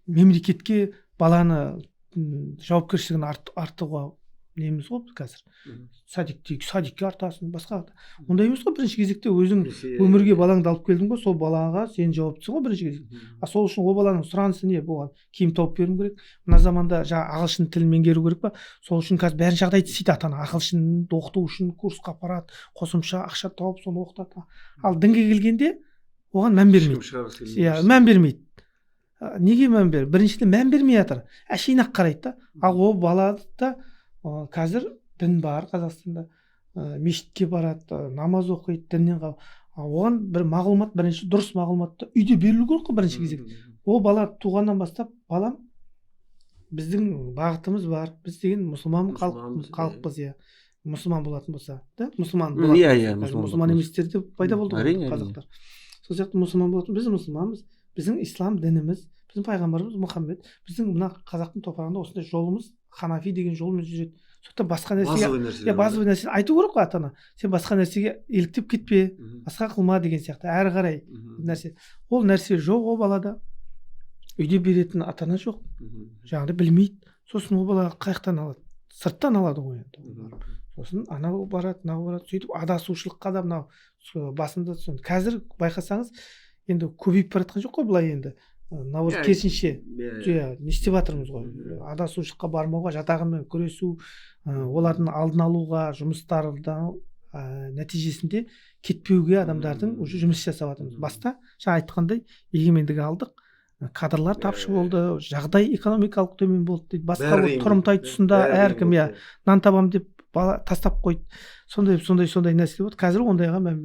Speaker 2: мемлекетке баланы жауапкершілігін артуға неміз ғой қазір. Садикке артасың, басқа ондай емес қой. Бірінші кезекте өзің өмірге балаңды алып келдің ғой, сол балаға сен жауаптысың ғой бірінші кезекте. А сол үшін ол баланың сұранысы не? Оған киім тауып беруім керек, мына заманда жаңа ағылшын тілін меңгеру керек па? Сол үшін қазір бәрін жағдайды істейді ата ана, ағылшынды оқыту үшін курсқа апарады, қосымша ақша тауып соны оқытады. Ал дінге келгенде оған мән бермейді. Иә, мән бермейді. Неге мән бер, біріншіден, мән бермей жатыр, әшейін ақ қарайды да. Ал ол бала да қазір дін бар Қазақстанда, мешітке барады, намаз оқиды, діннен оған бір мағлұмат, бірінші дұрыс мағлұматты үйде берілу керек қой бірінші кезекте. Ол бала туғаннан бастап: «Балам, біздің бағытымыз бар, біз деген мұсылман
Speaker 1: Мұсылманбыз,
Speaker 2: халықпыз», иә, мұсылман болатын болса да, мұсылман
Speaker 1: иә
Speaker 2: болатын
Speaker 1: иә
Speaker 2: болса, қазір
Speaker 1: мұсылман
Speaker 2: мұсылман
Speaker 1: болатын
Speaker 2: еместер де пайда болды ғой
Speaker 1: Әрине, әрине.
Speaker 2: қазақтар. Сол сияқты мұсылман болатын, біз мұсылманбыз, біздің ислам дініміз, біздің пайғамбарымыз Мұхаммед, біздің мына қазақтың топырағында осындай жолымыз, ханафи деген жолмен жүреді. Сондықтан басқа нәрсеге
Speaker 1: Базовый нәрселер.
Speaker 2: Иә, базовый нәрсені айту керек қой ата ана. Сен басқа нәрсеге еліктеп кетпе, басқа қылма деген сияқты әрі қарай нәрсе. Ол нәрсе жоқ, ол балада үйде беретін ата ана жоқ, жаңағыдай білмейді. Сосын ол бала қай жақтан алады? Сырттан алады ғой енді. Сосын анау барады, мынау барады, сөйтіп адасушылыққа да мынау басында. Соны қазір байқасаңыз, енді көбейіп бара жатқан жоқ қой былай енді, наоборот, керісінше, иә, не істеп жатырмыз ғой, адасушылыққа бармауға, жатағымен күресу, олардың алдын алуға жұмыстардан, нәтижесінде кетпеуге адамдардың уже жұмыс жасап жатырмыз. Баста жаңа айтқандай, егемендік алдық, кадрлар тапшы болды, жағдай экономикалық төмен болды дейді, басқа
Speaker 1: Бәрі
Speaker 2: болды,
Speaker 1: қиын
Speaker 2: тұрымтай
Speaker 1: болды.
Speaker 2: Тұсында
Speaker 1: Бәрі қиын
Speaker 2: әркім, иә,
Speaker 1: болды.
Speaker 2: Нан табам деп бала тастап қойды. Сондай, сондай, сондай нәрселер болды. Қазір ондайға мән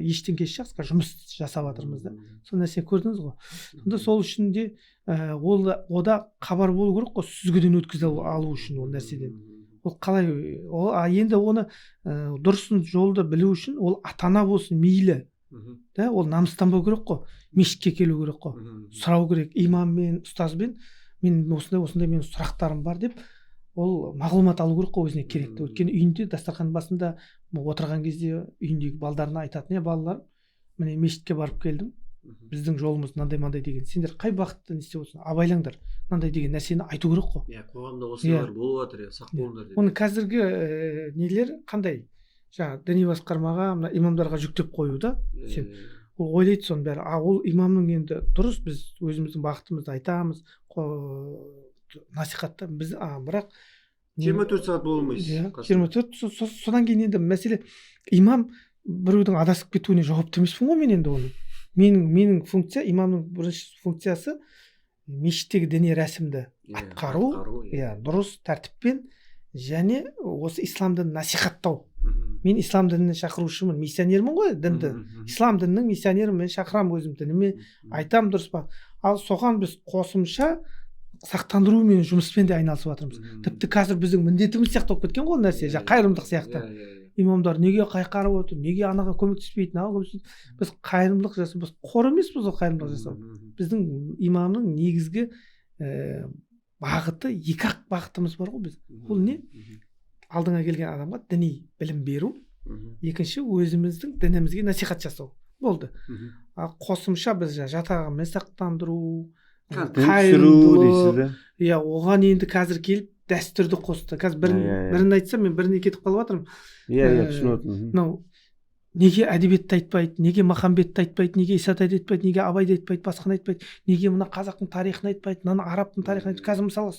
Speaker 2: ештеңкесі жоқ, қазір жұмыс жасап жатырмыз да. Сол нәрсені көрдіңіз ғой. Сонда сол үшін де ол ода хабар болу керек қой, сүзгіден өткізе алу үшін ол нәрседен. Ол қалай ол, а енді оны дұрысын, жолды білу үшін ол ата ана болсын мейлі да, ол намыстанбау керек қой, мешітке келу керек қой, сұрау керек имаммен, ұстазбен: «Мен осындай, осындай, менің сұрақтарым бар», – деп. Ол мағлұмат алу керек қой өзіне керекті. Өйткені үйінде дастархан басында отырған кезде үйіндегі балдарына айтатын: «Е, балалар, міне, мешітке барып келдім, біздің жолымыз мынандай мынандай деген, сендер қай бағытта не істеп отырсыңдар, абайлаңдар», мынандай деген нәрсені айту керек қой.
Speaker 1: Иә, қоғамда осындайлар болып жатыр, иә, сақ болыңдар деп.
Speaker 2: Оны қазіргі нелер қандай, жаңағы діни басқармаға, мына имамдарға жүктеп қою да. Сен ол ойлайды соның бәрі. А ол имамның енді дұрыс, біз өзіміздің бағытымызды айтамыз, насихатта біз, а бірақ
Speaker 1: 24 сағат бола алмайсыз қасында.
Speaker 2: 24. Содан кейін енді мәселе, имам біреудің адасып кетуіне жауапты емеспін ғой мен енді. Оны менің функция, имамның бірінші функциясы мешіттегі діни рәсімді атқару,
Speaker 1: атқару, иә.
Speaker 2: Иә, дұрыс тәртіппен және осы ислам дінін насихаттау. Мен ислам дініне шақырушымын, миссионермін ғой дінді, ислам дінінің миссионерімін. Мен шақырамын өзім дініме, айтамын дұрыс па. Ал соған біз қосымша сақтандырумен жұмыспен де айналысып жатырмыз. Тіпті қазір біздің міндетіміз сияқты болып кеткен ғой ол нәрсе, жаңағы қайырымдылық сияқты.
Speaker 1: Иә, иә, иә.
Speaker 2: Имамдар неге қайқарып отыр, неге анаға көмектеспейді, мынаған көмектеспейді? Біз қайырымдылық жасап, біз қор емеспіз ғой қайырымдылық жасау. Біздің имамның негізгі Бағыты, екі ақ бағытымыз бар ғой біз. Ол не? Алдыңа келген адамға діни білім беру, екінші өзіміздің дінімізге насихат жасау. Болды. Ал қосымша біз жатағымен сақтандыру,
Speaker 1: қайырымдылық,
Speaker 2: иә, оған енді қазір келіп дәстүрді қосты. Қазір бірін айтсам, мен біріне кетіп қалып жатырмын.
Speaker 1: Иә, түсініп отырмын.
Speaker 2: Мынау неге әдебиетті айтпайды, неге Махамбетті айтпайды, неге Исатайды айтпайды, неге Абайды айтпайды, басқаны айтпайды, неге мына қазақтың тарихын айтпайды, мынаны арабтың тарихын айтпайды. Қазір мысалы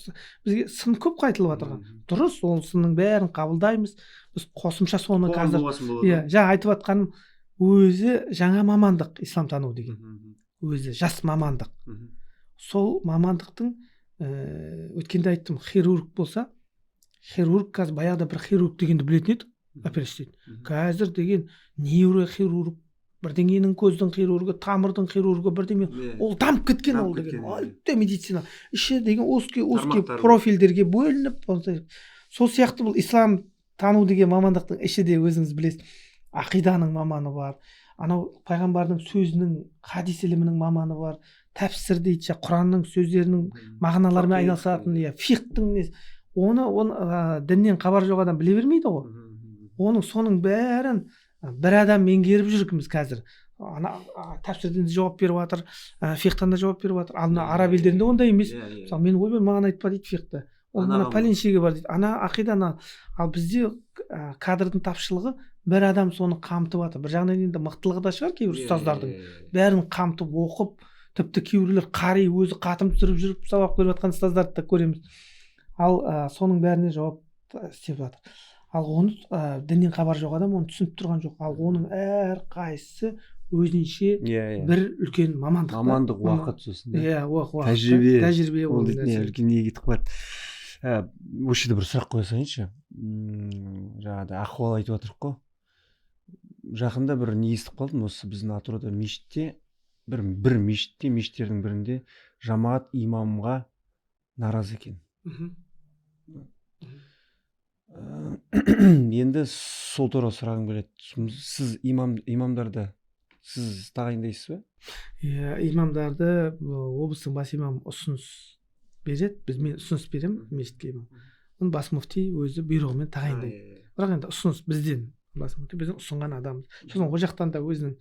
Speaker 2: бізге сын көп айтылып жатырған. Дұрыс, ол сынның бәрін қабылдаймыз. Біз қосымша соны қазір, иә, жаңа айтып жатқаным өзі жаңа мамандық исламтану деген. Өзі жас мамандық. Сол мамандықтың өткенде айттым, хирург болса, хирург қазір баяғыда бір хирург дегенді білетін едік, операция істейді. Қазір деген нейрохирург, бірдеңенің көздің хирургі, тамырдың хирургі, бірдеме, ол дамып кеткен, ол деген үлкен медицина іші деген узкий узкий профильдерге бөлініп, сол сияқты бұл ислам тану деген мамандықтың іші де өзіңіз білесіз, ақиданың маманы бар, анау пайғамбардың сөзінің хадис ілімінің маманы бар, тәпсір дейді, құранның сөздерінің мағыналарымен айналысатын, иә, фиқтың несі. Оны діннен хабары жоқ адам біле бермейді ғой. Оның соның бәрін бір адам меңгеріп жүрміз қазір. Ана тәпсірден де жауап беріп жатыр, фиқтан да жауап беріп жатыр. Ал мына араб елдерінде ондай емес. Мысалы, мен ойбай, маған айтпа дейді фиқты. Ол мына пәленшеге бар дейді. Ана ақиданы. Ал бізде кадрдың тапшылығы, бір адам соны қамтып жатыр. Бір жағынан енді мықтылығы да шығар кейбір ұстаздардың. Бәрін қамтып оқып, тіпті кейбіреулер қари өзі қатым түсіріп жүріп сабақ беріп жатқан ұстаздарды да көреміз. Ал соның бәріне жауап істеп жатыр. Ал оны діннен хабар жоқ адам оны түсініп тұрған жоқ. Ал оның әрқайсысы өзінше бір үлкен мамандық.
Speaker 1: Мамандық, уақыт сосын.
Speaker 2: Иә, уақыт.
Speaker 1: Тәжірибе.
Speaker 2: Тәжірибе
Speaker 1: ол үлкен неге кетіп қалады. Осы жерде бір сұрақ қоя салайыншы. Жаңағыдай ахуал айтып жатырық қой. Жақында бір не естіп қалдым, осы біздің Атырауда мешітте, бір мешітте, мешіттердің бірінде жамағат имамға наразы екен. Енді сол туралы сұрағым келеді. Сіз имамдарды сіз тағайындайсыз ба?
Speaker 2: Иә, имамдарды облыстың бас имамы ұсыныс береді. Біз мен ұсыныс беремін мешітке имам. Оны бас мүфти өзі бұйрығымен тағайындайды. Бірақ енді ұсыныс бізден, бас мүфти біздің ұсынған адамымыз. Сосын ол жақтан да өзінің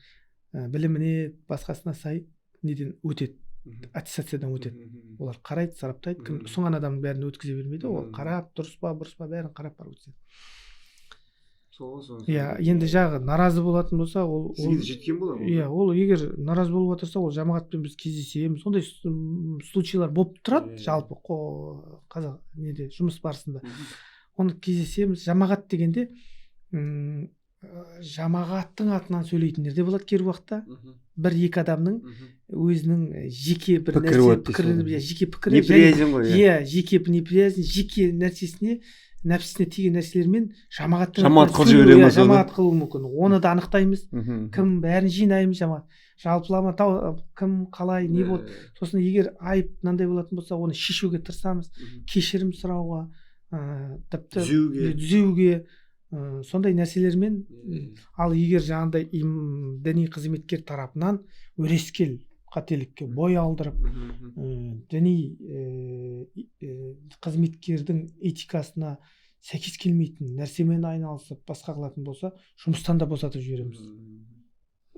Speaker 2: біліміне, басқасына сай неден өтеді, аттестациядан өтеді. Олар қарайды, сараптайды. Кім ұсынған адамның бәрін өткізе бермейді, ол қарап, дұрыс па, бұрыс па, бәрін қарап барып өткізеді. Иә, енді жағы наразы болатын болса, ол
Speaker 1: сізге жеткен болар.
Speaker 2: Иә, ол егер наразы болып отырса, ол жамағатпен біз кездесеміз. Ондай случайлар болып тұрады жалпы қазақ неде жұмыс барысында. Оны кездесеміз. Жамағат дегенде жамағаттың атынан сөйлейтіндер де болады кейбір уақытта. Бір екі адамның өзінің жеке бір нәрсе пікірі, жеке пікірі,
Speaker 1: неприязнь ғой,
Speaker 2: иә, жеке неприязнь, жеке нәрсесіне, нәпсісіне тиген нәрселермен жамағаттың
Speaker 1: жамағат қылып жібере ма,
Speaker 2: жамағат қылуы мүмкін. Оны да анықтаймыз, кім, бәрін жинаймыз, жамағат жалпылама кім қалай не болды. Сосын егер айып мынандай болатын болса, оны шешуге тырысамыз, кешірім сұрауға, тіпті түзеуге, сондай нәрселермен. Ал егер жаңағыдай діни қызметкер тарапынан өрескел қателікке бой алдырып, діни қызметкердің этикасына сәйкес келмейтін нәрсемен айналысып басқа қылатын болса, жұмыстан да босатып жібереміз.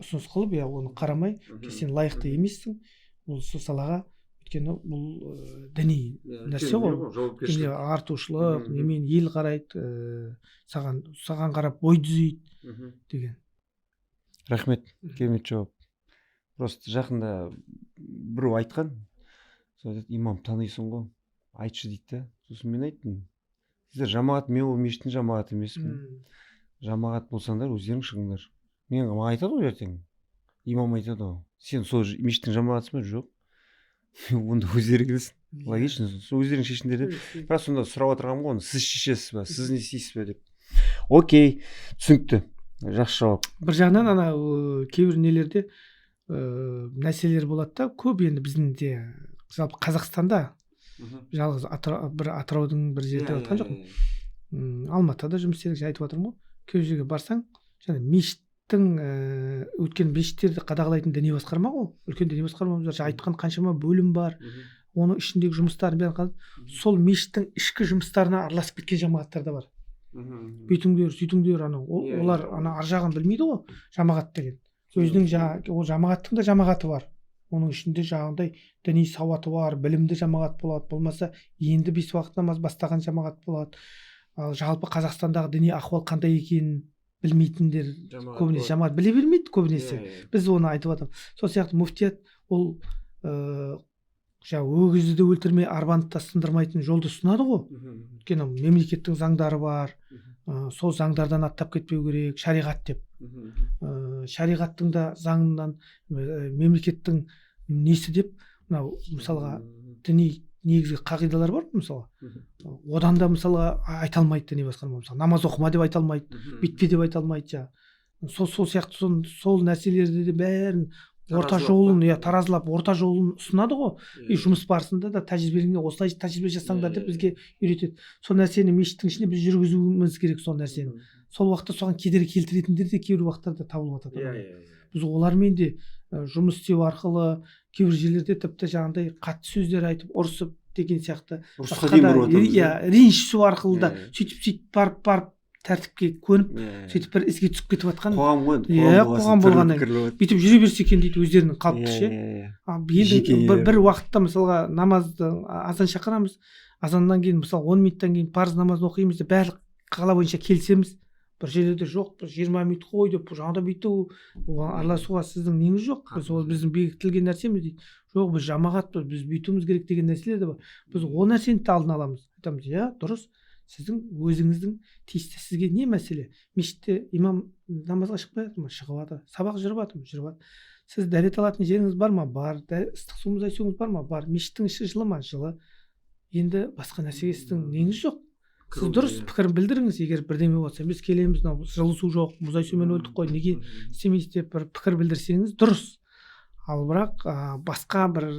Speaker 2: Ұсыныс қылып, иә, оны қарамай, сен лайықты емессің ол сол салаға, өйткені бұл діни нәрсе ғой, жауапкершілік, артушылық, немен ел қарайды, саған қарап бой түзейді деген.
Speaker 1: Рахмет, керемет жауап. Просто жақында біреу айтқан, сол айтады, имам танисың ғой, айтшы дейді да. Сосын мен айттым, сіздер жамағат, мен ол мешіттің жамағаты емеспін. Жамағат болсаңдар өздерің шығыңдар. Мен маған айтады ғой ертең, имам айтады ғой, сен сол мешіттің жамағатысың ба? Жоқ. Онда өздері келсін. Логично, сол өздерің шешіңдер деп. Бірақ сонда сұрап отырғаным ғой, оны сіз шешесіз ба, сіз не істейсіз бе деп. Окей, түсінікті, жақсы жауап.
Speaker 2: Бір жағынан ана кейбір нелерде нәрселер болады да, көп енді біздің де жалпы Қазақстанда жалғыз бір Атыраудың бір жерде жатқан жоқпын. Алматыда жұмыс істедік, айтып жатырмын ғой. Кейбір жерге барсаң, жаңа мешіттің өткен мешіттерді қадағалайтын діни басқарма ғой, үлкен діни басқарма, айтқан қаншама бөлім бар. Оның ішіндегі жұмыстарын бәрін, сол мешіттің ішкі жұмыстарына араласып кеткен жамағаттар да бар. Бүйтіңдер, сөйтіңдер, анау олар ана ар жағын білмейді ғой. Жамағат деген өзінің жаңағы, ол жамағаттың да жамағаты бар. Оның ішінде жаңағындай діни сауаты бар, білімді жамағат болады, болмаса енді бес уақыт намаз бастаған жамағат болады. Ал жалпы Қазақстандағы діни ахуал қандай екенін білмейтіндер көбінесе, жамағат біле бермейді көбінесе. Біз оны айтып жатырмыз. Сол сияқты муфтият ол жаңағы өгізді де өлтірмей, арбаны да сындырмайтын жолды ұсынады ғой. Өйткені мемлекеттің заңдары бар, сол заңдардан аттап кетпеу керек, шариғат деп. Шариғаттың да заңынан, мемлекеттің несі деп, мынау мысалға діни негізгі қағидалар бар ғой мысалға, одан да мысалға айта алмайды діни басқарма. Мысалы, намаз оқыма деп айта алмайды, бүйтпе деп айта алмайды. Жаңағы сол сияқты сол нәрселерді де бәрін орта жолын, иә, таразылап, орта жолын ұсынады ғой. И жұмыс барысында да тәжірибеңе осылай тәжірибе жасаңдар деп бізге үйретеді. Сол нәрсені мешіттің ішінде біз жүргізуіміз керек сол нәрсені. Сол уақытта соған кедергі келтіретіндер де кейбір уақыттарда табылып жатады.
Speaker 1: иә иә
Speaker 2: Біз олармен де жұмыс істеу арқылы, кейбір жерлерде тіпті жаңағыдай қатты сөздер айтып, ұрысып деген сияқты,
Speaker 1: ұрысқа дейін барып жатамыз.
Speaker 2: Иә, ренжісу арқылы да, сөйтіп сөйтіп барып барып тәртіпке көніп, сөйтіп бір ізге түсіп кетіп жатқан.
Speaker 1: Қоғам ғой енді.
Speaker 2: Иә, қоғам болғаннан кейін бүйтіп жүре берсе екен дейді өздерінің қалыпты ше. Енді бір уақытта мысалға намазды, азан шақырамыз, азаннан кейін мысалы 10 минуттан кейін парыз намазын оқимыз деп барлық қала бойынша келісеміз. Бір жерлерде жоқ, бір 20 минут қой деп, жаңағыдай бүйту, оған араласуға сіздің неңіз жоқ, біз ол біздің бекітілген нәрсеміз дейді. Жоқ, біз жамағатпыз, біз бүйтуіміз керек деген нәрселер де бар. Біз ол нәрсені де алдын аламыз, айтамыз: иә, дұрыс, сіздің өзіңіздің тиісті, сізге не мәселе? Мешітте имам намазға шықпай жатыр ма? Шығып жатыр. Сабақ жүріп жатыр ма? Жүріп жатыр. Сіз дәрет алатын жеріңіз бар ма? Бар. Ыстық су, мұздай суыңыз бар ма? Бар. Мешіттің іші жылы ма? Жылы. Енді басқа нәрсеге сіздің неңіз жоқ. Сіз дұрыс пікір білдіріңіз, егер бірдеме болса, біз келеміз, мынау жылы су жоқ, мұздай сумен өлдік қой, неге істемейсіз деп бір пікір білдірсеңіз, дұрыс. Ал бірақ басқа бір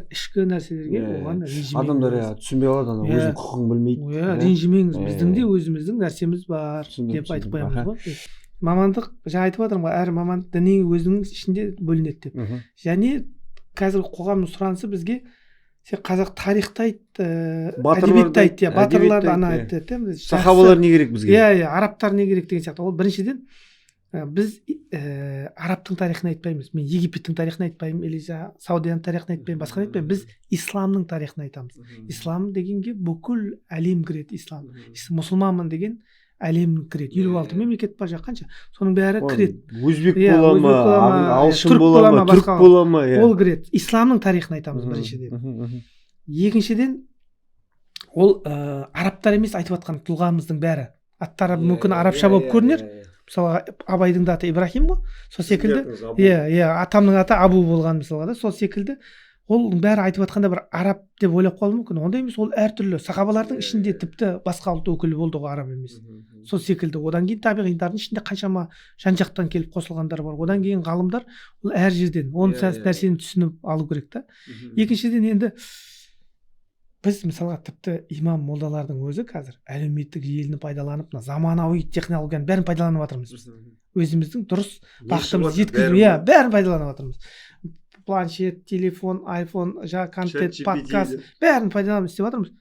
Speaker 2: ішкі нәрселерге, оған ренжімеңіз.
Speaker 1: Адамдар, иә, түсінбей қалады ана, өзінің құқығын білмейді.
Speaker 2: Иә, ренжімеңіз, біздің де өзіміздің нәрсеміз бар деп айтып қоямыз ғой. Мамандық жаңа айтып жатырмын ғой, әр маман діни өзінің ішінде бөлінеді деп. Және қазіргі қоғамның сұранысы бізге: сен қазақ тарихты айт, әдебиетті айт, иә, батырларды ана айт деді.
Speaker 1: Сахабалар не керек бізге?
Speaker 2: Иә, арабтар не керек деген сияқты. Ол біріншіден, біз арабтың тарихын айтпаймыз, мен Египеттің тарихын айтпаймын или жаңағы Саудияның тарихын айтпаймын, басқаны айтпаймын. Біз исламның тарихын айтамыз. Ислам дегенге бүкіл әлем кіреді. Ислам, мұсылманмын деген әлем кіреді. 56 мемлекет па, қанша, соның бәрі кіреді.
Speaker 1: Өзбек бола ма, ағылшын бола ма, түрік бола ма,
Speaker 2: иә, ол кіреді. Исламның тарихын айтамыз біріншіден. Екіншіден, ол арабтар емес айтып жатқан тұлғамыздың бәрі, аттары мүмкін арабша болып көрінер. Мысалға, Абайдың да аты Ибраһим ғой, сол секілді. Иә, атамның аты Абу болған мысалға да. Сол секілді ол бәрі айтып жатқанда бір араб деп ойлап қалуы мүмкін. Ондай емес, ол әртүрлі. Сахабалардың ішінде тіпті басқа ұлт өкілі болды ғой, араб емес. Сол секілді одан кейін табиғиндардың ішінде қаншама жан жақтан келіп қосылғандар бар. Одан кейін ғалымдар, ол әр жерден. Оны нәрсені түсініп алу керек та. Екіншіден, енді біз мысалға тіпті имам молдалардың өзі қазір әлеуметтік желіні пайдаланып, мына заманауи технологияның бәрін пайдаланып жатырмыз. Біз өзіміздің дұрыс бағытымызды жеткізу, иә, бәрін пайдаланып жатырмыз: планшет, телефон, айфон, жаңағы контент, подкаст, бәрін пайдаланып істеп жатырмыз.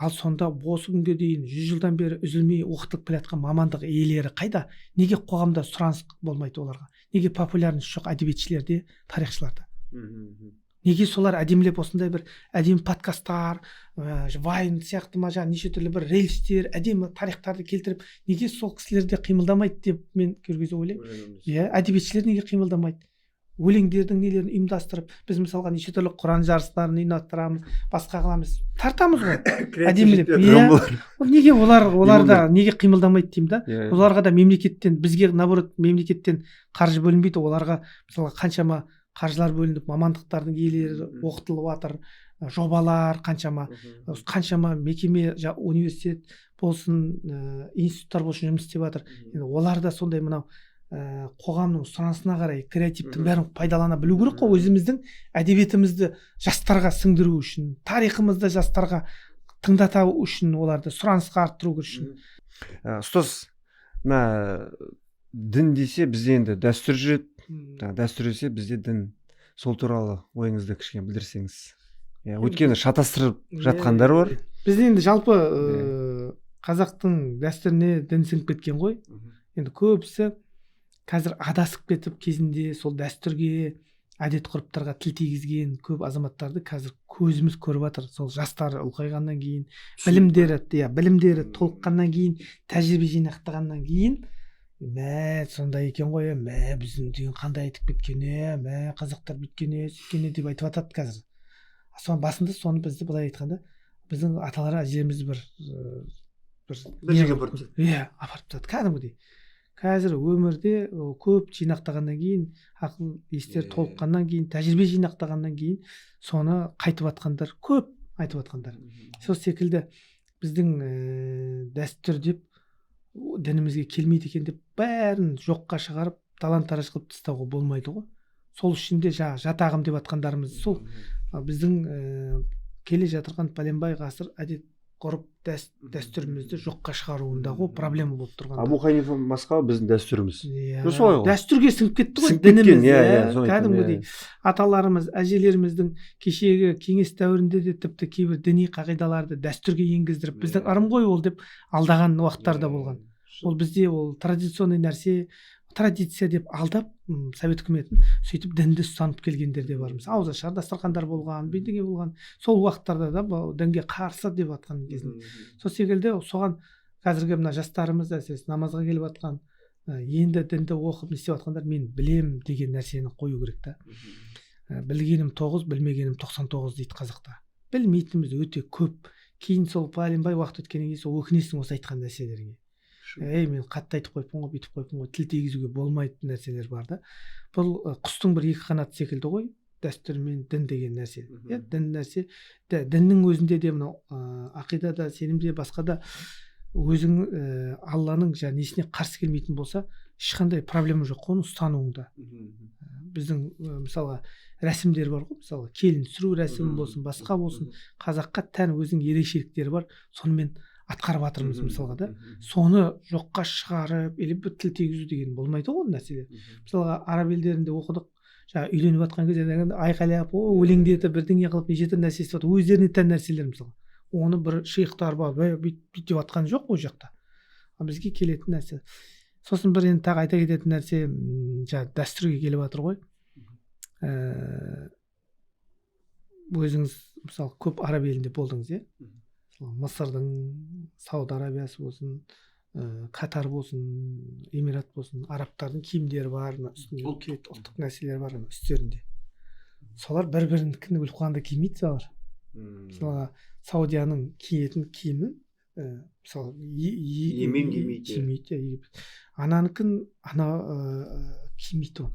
Speaker 2: Ал сонда осы күнге дейін 100 жылдан бері үзілмей оқытылып келе жатқан мамандық иелері қайда? Неге қоғамда сұраныс болмайды оларға? Неге популярность жоқ әдебиетшілерде, тарихшыларда? Неге солар әдемілеп осындай бір әдемі подкасттар, вайн сияқты ма, жаңағы неше түрлі бір рилстер, әдемі тарихтарды келтіріп, неге сол кісілер де қимылдамайды деп мен кейбір кезде ойлаймын. Иә, әдебиетшілер неге қимылдамайды, өлеңдердің нелерін ұйымдастырып? Біз мысалға неше түрлі құран жарыстарын ұйымдастырамыз, басқа қыламыз, тартамыз ғой әдемілеп, иә. Неге олар да неге қимылдамайды деймін да. Оларға да мемлекеттен, бізге наоборот мемлекеттен қаржы бөлінбейді, оларға мысалға қаншама қаржылар бөлініп, мамандықтардың иелері оқытылып жатыр, жобалар қаншама, қаншама мекеме, университет болсын, институттар болсын, жұмыс істеп жатыр. Енді олар да сондай мынау қоғамның сұранысына қарай креативтің бәрін пайдалана білу керек қой, өзіміздің әдебиетімізді жастарға сіңдіру үшін, тарихымызды жастарға тыңдата үшін, оларды сұранысқа арттыру үшін.
Speaker 1: Ұстаз, мына дін десе, бізде енді дәстүр жүреді, дәстүр десе, бізде дін. Сол туралы ойыңызды кішкене білдірсеңіз. Иә, өйткені шатастырып жатқандар бар.
Speaker 2: Бізде енді жалпы қазақтың дәстүріне дін сіңіп кеткен ғой. Енді көбісі қазір адасып кетіп, кезінде сол дәстүрге, әдет ғұрыптарға тіл тигізген көп азаматтарды қазір көзіміз көріп жатыр. Сол жастары ұлғайғаннан кейін, білімдері, иә, білімдері толыққаннан кейін, тәжірибе жинақтағаннан кейін, мә, сондай екен ғой, мә, біздің деген қандай айтып кеткен, е, мә, қазақтар бүйткен, е, сөйткен, е деп айтып жатады қазір. Соның басында соны бізді былай айтқанда біздің аталар, әжелеріміз бір
Speaker 1: бір бір жерге апарып тастады.
Speaker 2: Иә, апарып тастады кәдімгідей. Қазір өмірде көп жинақтағаннан кейін, ақыл естері толыққаннан кейін, тәжірибе жинақтағаннан кейін соны қайтып жатқандар көп, айтып жатқандар. Сол секілді біздің дәстүр деп дінімізге келмейді екен деп бәрін жоққа шығарып, талан тараж қылып тастауға болмайды ғой. Сол үшін де жаңағы жат ағым деп жатқандарымыз сол біздің келе жатырған пәленбай ғасыр әдет ғұрып дәстүрімізді жоққа шығаруында ғой проблема болып тұрған.
Speaker 1: Абу Ханифа мазхабы біздің дәстүріміз.
Speaker 2: Иә.
Speaker 1: Солай ғой.
Speaker 2: Дәстүрге сіңіп кетті ғой дініміз, иә, кәдімгідей. Аталарымыз, әжелеріміздің кешегі кеңес дәуірінде де тіпті кейбір діни қағидаларды дәстүрге енгіздіріп, біздің ырым ғой ол деп алдаған уақыттар да болған. Ол бізде ол традиционный нәрсе, традиция деп алдап, совет үкіметін сөйтіп дінді ұстанып келгендер де бар. Мысалы, ауызашар дастархандар болған, бірдеңе болған. Сол уақыттарда да дінге қарсы деп жатқан кезінде. Сол секілді соған қазіргі мына жастарымыз, әсіресе намазға келіп жатқан, енді дінді оқып не істеп жатқандар, мен білем деген нәрсені қою керек та. Білгенім 9, білмегенім 99 дейді қазақта. Білмейтініміз өте көп. Кейін сол пәленбай уақыт өткеннен кейін сол өкінесің осы айтқан нәрселеріңе. Ей, мен қатты айтып қойыппын ғой, бүйтіп қойыппын ғой, тіл тигізуге болмайтын нәрселер бар да. Бұл құстың бір екі қанаты секілді ғой, дәстүр мен дін деген нәрсе. Иә, дін нәрсе, діннің өзінде де мынау ақидада, сенімде, басқа да өзің Алланың жаңа несіне қарсы келмейтін болса, ешқандай проблема жоқ қой оны ұстануыңда. Біздің мысалға рәсімдер бар ғой, мысалға келін түсіру рәсімі болсын, басқа болсын, қазаққа тән өзінің ерекшеліктері бар, сонымен атқарып жатырмыз мысалға да. Соны жоққа шығарып или бір тіл тигізу деген болмайды ғой ол нәрселер. Мысалға араб елдерінде оқыдық, жаңағы үйленіп жатқан кезде айқайлап, о, өлеңдетіп бірдеңе қылып неше түрлі нәрсе істеп жатыр, өздеріне тән нәрселер мысалға. Оны бір шейхтар бар, бүйтіп деп жатқан жоқ ол жақта. Ал бізге келетін нәрсе. Сосын бір енді тағы айта кететін нәрсе, жаңағы дәстүрге келіп жатыр ғой. Өзіңіз мысалы көп араб елінде болдыңыз, иә? Мысырдың, Сауд Арабиясы болсын, Катар болсын, Эмират болсын, арабтардың киімдері бар, үстінде ұлттық нәрселер бар үстерінде. Солар бір-бірінікін өліп қалғанда кимейді солар. Мысалға Саудияның киетін киімі, мысалы,
Speaker 1: Йемен кимейді.
Speaker 2: Ананікін ана кимейді оны.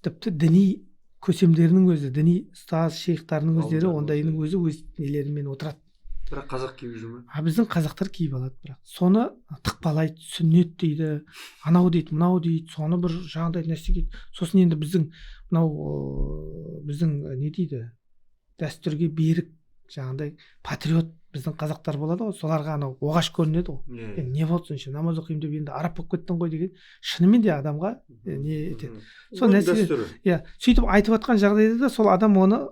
Speaker 2: Тіпті діни көсемдерінің өзі, діни ұстаз шейхтарының өздері ондайының өзі өз нелерімен отырады.
Speaker 1: Бірақ қазақ киіп жүр ме?
Speaker 2: А біздің қазақтар киіп алады бірақ. Соны тықпалайды, сүннет дейді, анау дейді, мынау дейді, соны бір жаңағыдай нәрсе дейді. Сосын енді біздің мынау біздің не дейді, дәстүрге берік жаңағыдай патриот біздің қазақтар болады ғой, соларға анау оғаш көрінеді ғой. Енді не болды сонша намаз оқимын деп енді араб болып кеттің ғой деген шынымен де адамға не етеді. Сол нәрсе, иә, сөйтіп айтып жатқан жағдайда да сол адам оны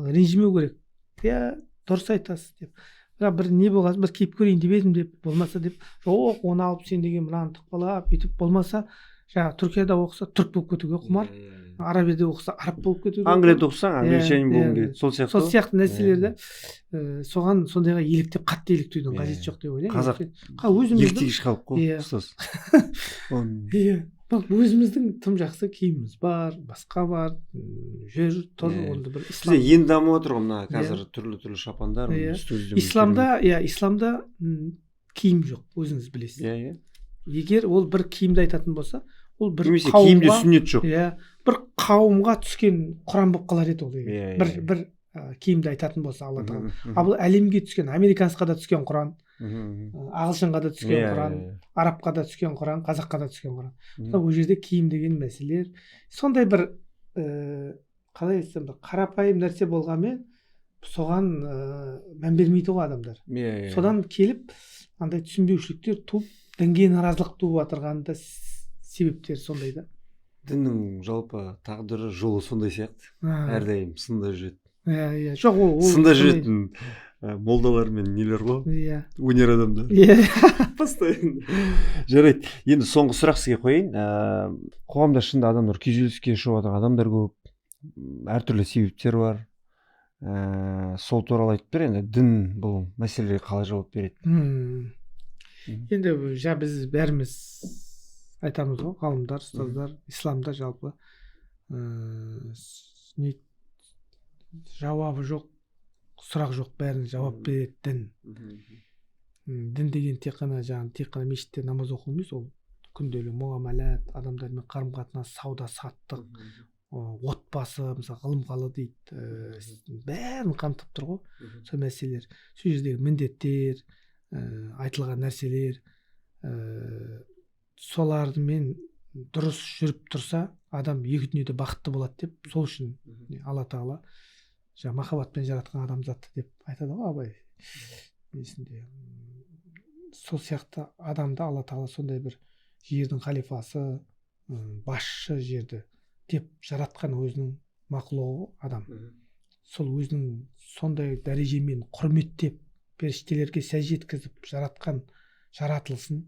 Speaker 2: ренжімеу керек. Иә, дұрыс айтасыз деп. Бірақ бір не болған, бір киіп көрейін деп едім деп, болмаса деп, жоқ, оны алып сен деген мынаны тықпалап бүйтіп болмаса, жаңағы Түркияда оқыса түрк болып кетуге құмар, Арабияда оқыса араб болып кетуге,
Speaker 1: Англияда оқысаң англичанин болғың келеді. Сол сияқты.
Speaker 2: Сол сияқты нәрселерді соған сондайға еліктеп, қатты еліктеудің қажеті жоқ деп ойлаймын.
Speaker 1: Қазақ еліктегіш халық қой, ұстаз.
Speaker 2: Иә, өзіміздің тым жақсы киіміміз бар, басқа бар, жүр, тұр, онда бір ислам.
Speaker 1: Бізде енді дамып отыр ғой мына қазір түрлі-түрлі шапандар.
Speaker 2: Исламда, иә, исламда киім жоқ, өзіңіз білесіз.
Speaker 1: Иә, иә.
Speaker 2: Егер ол бір киімді айтатын болса, ол бір
Speaker 1: қауымға, киімде сүннет жоқ.
Speaker 2: Иә, бір қауымға түскен құран болып қалар еді ол егер. Бір киімді айтатын болса Алла тағала. Ал бұл әлемге түскен, американецқа да түскен құран, ағылшынға да түскен құран, арабқа да түскен құран, қазаққа да түскен құран. Ол жерде киім деген мәселелер сондай бір қалай айтсам, бір қарапайым нәрсе болғанмен соған мән бермейді ғой адамдар. Содан келіп андай түсінбеушіліктер туып, дінге наразылық туып жатырғанда себептер сондай да.
Speaker 1: Діннің жалпы тағдыры, жолы сондай сияқты. Әрдайым сында жүреді.
Speaker 2: Иә, жоқ, ол
Speaker 1: Сында жүретін молдалар мен нелер ғой.
Speaker 2: Иә.
Speaker 1: Өнер адамдары.
Speaker 2: Иә.
Speaker 1: Постоянно. Жарайды, енді соңғы сұрақ сізге қояйын. Қоғамда шынында адамдар күйзеліске ұшырап жатқан адамдар көп, әртүрлі себептер бар. Сол туралы айтып бер. Енді дін бұл мәселеге қалай жауап береді?
Speaker 2: Енді жаңа біз бәріміз айтамыз ғой, ғалымдар, ұстаздар, исламда жалпы не жауабы жоқ сұрақ жоқ, бәріне жауап береді дін. Дін деген тек қана жаңағы тек қана мешітте намаз оқу емес, ол күнделік мұғамалат, адамдармен қарым қатынас, сауда саттық, отбасы, мысалы, ғылым дейді, бәрін қамтып тұр ғой сол мәселелер. Сол жердегі міндеттер, айтылған нәрселер, солармен дұрыс жүріп тұрса, адам екі дүниеде бақытты болады деп. Сол үшін Алла Тағала жаңа махаббатпен жаратқан адамзатты деп айтады ғой Абай несінде. Сол сияқты адамды Алла Тағала сондай бір жердің халифасы, басшы жерді деп жаратқан, өзінің мақлұғы адам. Сол өзінің сондай дәрежемен құрметтеп, періштелерге сәжде еткізіп жаратқан жаратылысын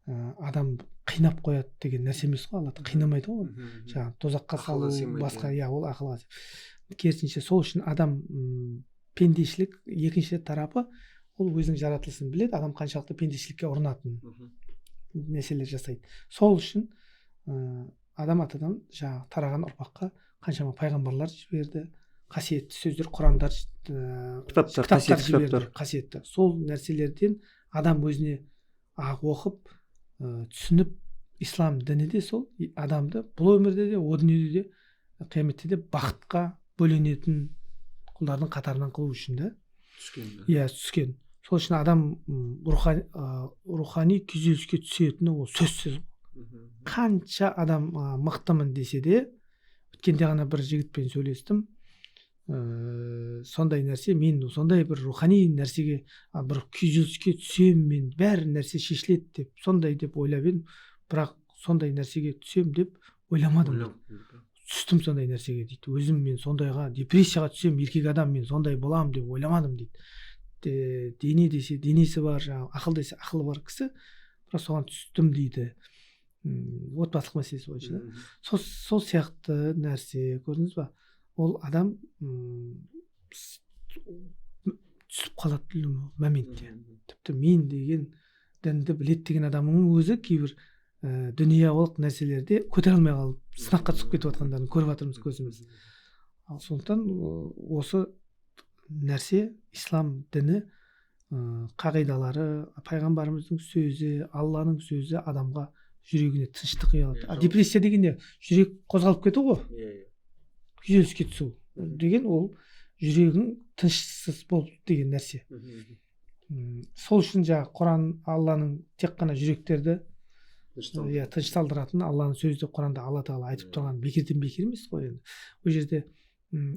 Speaker 2: адам қинап қояды деген нәрсе емес қой. Алла қинамайды ғой оны, жаңағы тозаққа салу басқа, иә, ол ақылға. Керісінше, сол үшін адам пендешілік екінші тарапы, ол өзінің жаратылысын біледі, адам қаншалықты пендешілікке ұрынатынын нәрселер жасайды. Сол үшін Адам атадан жаңағы тараған ұрпаққа қаншама пайғамбарлар жіберді, қасиетті сөздер, құрандар,
Speaker 1: кітаптар,
Speaker 2: кітаптар жіберді, қасиетті. Сол нәрселерден адам өзіне оқып, түсініп, ислам діні де сол адамды бұл өмірде де, о дүниеде де, қияметте де бақытқа бөленетін құлдардың қатарынан қылу үшін да
Speaker 1: түскен.
Speaker 2: Иә, түскен. Сол үшін адам рухани күйзеліске түсетіні ол сөзсіз. Қанша адам мықтымын десе де. Өткенде ғана бір жігітпен сөйлестім. Сондай нәрсе, мен сондай бір рухани нәрсеге, бір күйзеліске түсемін мен, бәрі нәрсе шешіледі деп, сондай деп ойлап едім, бірақ сондай нәрсеге түсемін деп ойламадым, түстім сондай нәрсеге дейді. Өзім мен сондайға, депрессияға түсемін, еркек адам мен сондай боламын деп ойламадым дейді. Дене десе денесі бар, жаңағы ақыл десе ақылы бар кісі, бірақ соған түстім дейді, отбасылық мәселесі бойынша да. Сол сияқты нәрсе, көрдіңіз ба, ол адам түсіп қалады моментте. Тіпті мен деген дінді біледі деген адамның өзі кейбір дүниялық нәрселерде көтере алмай қалып, сынаққа түсіп кетіп жатқандарын көріп жатырмыз көзіміз. Ал сондықтан осы нәрсе, ислам діні қағидалары, пайғамбарымыздың сөзі, Алланың сөзі адамға жүрегіне тыныштық ұялады. А депрессия деген не? Жүрек қозғалып кету ғой.
Speaker 1: Иә, иә.
Speaker 2: Күйзеліске түсу деген ол жүрегің тынышсыз болып деген нәрсе. Сол үшін жаңағы Құран, Алланың тек қана жүректерді, иә, тынышталдыратын Алланың сөзі деп Құранда Алла Тағала айтып тұрған бекерден бекер емес қой енді. Ол жерде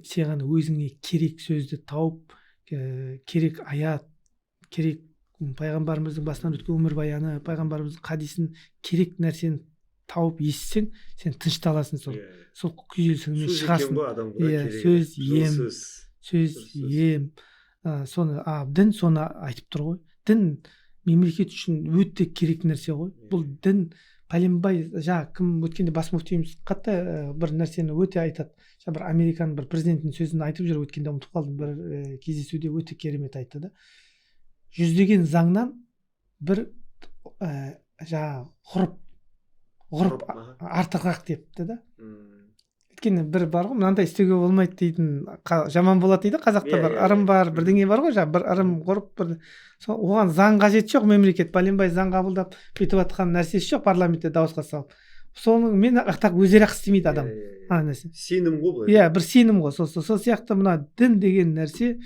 Speaker 2: сен өзіңе керек сөзді тауып, керек аят, керек пайғамбарымыздың басынан өткен өмірбаяны, пайғамбарымыздың хадисін, керек нәрсені тауып естісең, сен тынышталасың, сол сол күйзелісіңнен шығасың. Иә, сөз ем, сөз ем. Соны дін соны айтып тұр ғой. Дін мемлекет үшін өте керек нәрсе ғой. Бұл дін пәленбай, жаңа кім, өткенде бас мүфтиіміз қатты бір нәрсені өте айтады. Жаңа бір Американың бір президентінің сөзін айтып жүр, өткенде ұмытып қалдым, бір кездесуде өте керемет айтты да. Жүздеген заңнан бір жаңағы ғұрып артығырақ депті да. Өйткені бір бар ғой, мынандай істеуге болмайды дейтін, жаман болады дейді қазақта, бір ырым бар, бірдеңе бар ғой, жаңағы бір ырым, ғұрып, бір сол, оған заң қажеті жоқ. Мемлекет пәленбай заң қабылдап бүйтіп жатқан нәрсесі жоқ, парламентте дауысқа салып, соның мен ақтақ өздері ақ істемейді адам ана нәрсе.
Speaker 1: Сенім ғой былай.
Speaker 2: Иә, бір сенім ғой. Сол сияқты мына дін деген нәрсе,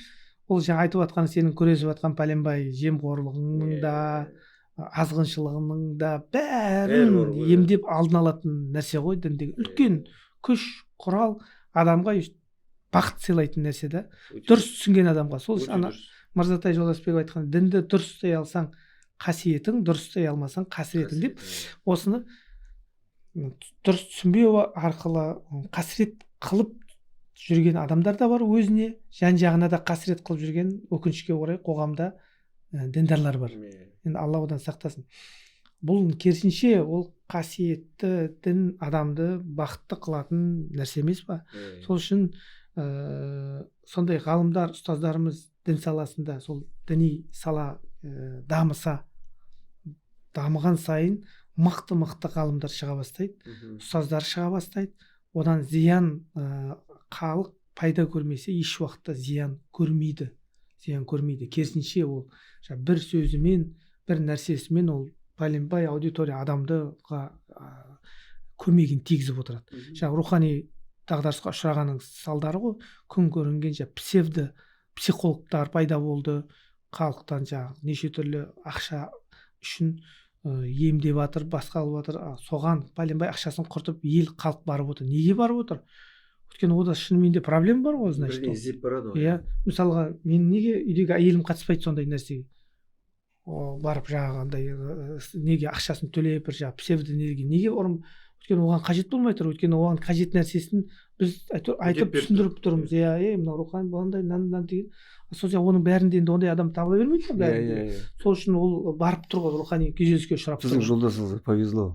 Speaker 2: ол жаңа айтып жатқан, сенің күресіп жатқан пәленбай жемқорлығыңның да, азғыншылығының да бәрін емдеп алдын алатын нәрсе ғой дін деген. Үлкен күш, құрал, адамға бақыт сыйлайтын нәрсе да, дұрыс түсінген адамға. Сол ана Мырзатай Жолдасбеков айтқан, дінді дұрыс ұстай алсаң қасиетің, дұрыс ұстай алмасаң қасіретің деп. Осыны дұрыс түсінбеу арқылы қасірет қылып жүрген адамдар да бар, өзіне жан жағына да қасірет қылып жүрген, өкінішке орай қоғамда діндарлар бар. Енді Алла одан сақтасын. Бұл керісінше ол қасиетті дін адамды бақытты қылатын нәрсе емес па? Сол үшін сондай ғалымдар, ұстаздарымыз дін саласында, сол діни сала дамыса, дамыған сайын мықты-мықты ғалымдар шыға бастайды, ұстаздар шыға бастайды. Одан зиян халық пайда көрмесе, еш уақытта зиян көрмейді, зиян көрмейді. Керісінше ол бір сөзімен, бір нәрсесімен ол пәленбай аудитория адамдыға көмегін тигізіп отырады. Жаңа рухани дағдарысқа ұшырағанның салдары ғой, күн көрінген жаңа псевдо психологтар пайда болды, халықтан жаңағы неше түрлі ақша үшін емдеп жатыр, басқа қылып жатыр. Соған пәленбай ақшасын құртып, ел, халық барып отыр. Неге барып отыр? Өйткені ода шынымен де проблема бар ғой, значит.
Speaker 1: Бірдеңе іздеп барады ғой.
Speaker 2: Иә, мысалға, мен неге үйдегі әйелім қатыспайды сондай нәрсеге? О, барып жаңағындай неге ақшасын төлеп, бір жаңағы псевдо неге, неге ұрын? Өйткені оған қажет болмай тұр, өйткені оған қажет нәрсесін біз айтып
Speaker 1: беріп
Speaker 2: түсіндіріп тұрмыз. Иә, ей, мынау рухани мынандай, мынандай, мынандай деген. Сол оның бәрінде енді ондай адам табыла бермейді ғой бәрінде.
Speaker 1: Иә, иә.
Speaker 2: Сол үшін ол барып тұр ғой, рухани күйзеліске ұшырап
Speaker 1: Сіздің
Speaker 2: тұр.
Speaker 1: жолдасыңызға повезло.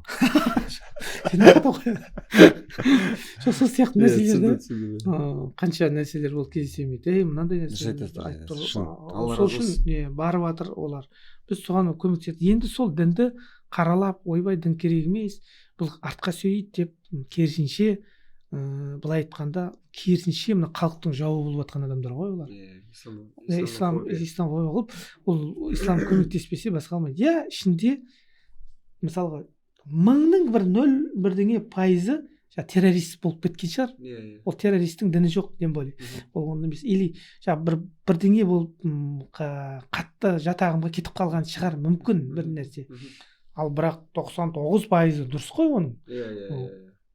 Speaker 2: Сол сияқты нәрселер да.
Speaker 1: Түсіндім.
Speaker 2: Қанша нәрселер ол кездесе бермейді. Ей, мынандай
Speaker 1: Дұрыс
Speaker 2: нәрсе
Speaker 1: айтасыз, дұрыс
Speaker 2: айтып тұр.
Speaker 1: айтасыз. Шын. Алла
Speaker 2: Сол
Speaker 1: разы
Speaker 2: үшін
Speaker 1: болсын.
Speaker 2: не барып жатыр олар. Біз соған көмектеседі. Енді сол дінді қаралап, ойбай, дін керек емес, бұл артқа сүйейді деп, керісінше, былай айтқанда, керісінше мына халықтың жауы болып жатқан адамдар ғой олар. Ислам исламфобия қылып, ол ислам көмектеспесе, басқа алмайды. Иә, ішінде мысалға мыңның бір нөл бірдеңе пайызы жаңағы террорист болып кеткен шығар.
Speaker 1: Иә.
Speaker 2: Ол террористтің діні жоқ, тем более. Ол оны емес. Или жаңағы бір бірдеңе болып, қатты жат ағымға кетіп қалған шығар, мүмкін бір нәрсе. Ал бірақ 99%-ы дұрыс қой оның.
Speaker 1: Иә, иә,
Speaker 2: иә.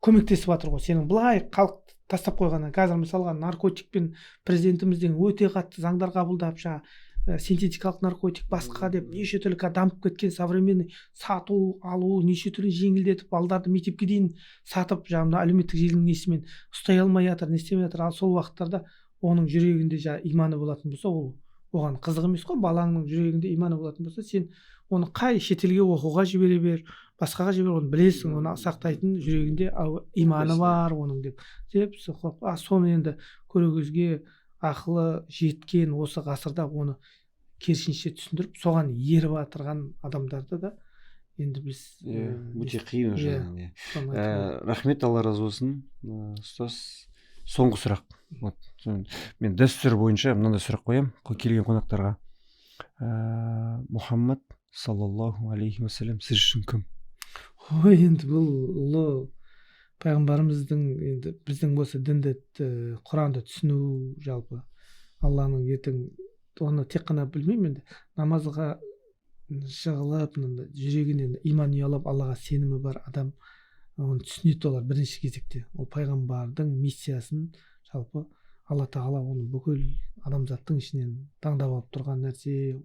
Speaker 2: Көмектесіп жатыр ғой. Сенің былай халық тастап қойғаннан қазір мысалға наркотикпен президентіміз деген өте қатты заңдар қабылдап, жаңағы синтетикалық наркотик басқа деп неше түрлі қазір дамып кеткен современный сату алу неше түрлі жеңілдетіп, балдарды мектепке дейін сатып, жаңағы мына әлеуметтік желінің несімен ұстай алмай жатыр, не істемей жатыр. Ал сол уақыттарда оның жүрегінде жаңағы иманы болатын болса, ол оған қызық емес қой. Балаңның жүрегінде иманы болатын болса, сен оны қай шетелге оқуға жібере бер, басқаға жібер, оны білесің, оны сақтайтын жүрегінде иманы бар оның деп а соны енді көре көзге ақылы жеткен осы ғасырда оны керісінше түсіндіріп, соған еріп жатырған адамдарды да енді біз
Speaker 1: Иә, өте қиын ол жағынан, иә.
Speaker 2: Соны айтуға.
Speaker 1: Рахмет, Алла разы болсын, ұстаз. Соңғы сұрақ. Вот, мен дәстүр бойынша мынандай сұрақ қоямын келген қонақтарға. Мұхаммад саллаллаху алейхи уассалам сіз үшін кім?
Speaker 2: Ой, енді бұл ұлы пайғамбарымыздың, енді біздің осы дінді, Құранды түсіну, жалпы Алланың ертең оны тек қана білмеймін, енді намазға жығылып, мынандай жүрегінен иман ұялап, Аллаға сенімі бар адам оны түсінеді. Олар бірінші кезекте ол пайғамбардың миссиясын, жалпы Алла тағала оны бүкіл адамзаттың ішінен таңдап алып тұрған нәрсе,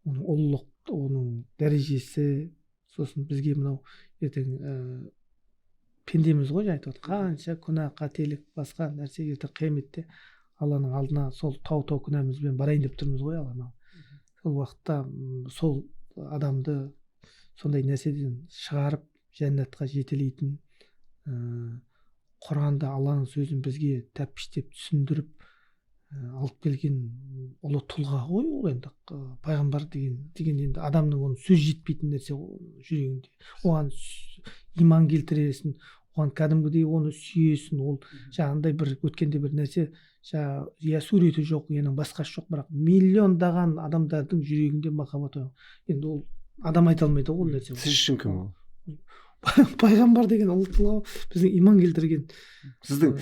Speaker 2: оның ұлылық, оның дәрежесі. Сосын бізге мынау ертең пендеміз ғой, жаңа айтып отыр, қанша күнә, қателік, басқа нәрсе, ертең қияметте Алланың алдына сол тау тау күнәмізбен барайын деп тұрмыз ғой Алланың. Сол уақытта сол адамды сондай нәрседен шығарып, жәннатқа жетелейтін, Құранды, Алланың сөзін бізге тәппіштеп түсіндіріп, алып келген ұлы тұлға ғой ол. Енді пайғамбар деген енді адамның оның сөз жетпейтін нәрсе ғой жүрегінде. Оған иман келтіресің, оған кәдімгідей оны сүйесің. Ол жаңағындай бір өткенде бір нәрсе, жаңағы я суреті жоқ, оның басқасы жоқ, бірақ миллиондаған адамдардың жүрегінде махаббат оян. Енді ол адам айта алмайды ғой ол нәрсе.
Speaker 1: Сіз үшін кім ол?
Speaker 2: Пайғамбар деген ұлы тұлға, біздің иман келтірген.
Speaker 1: Сіздің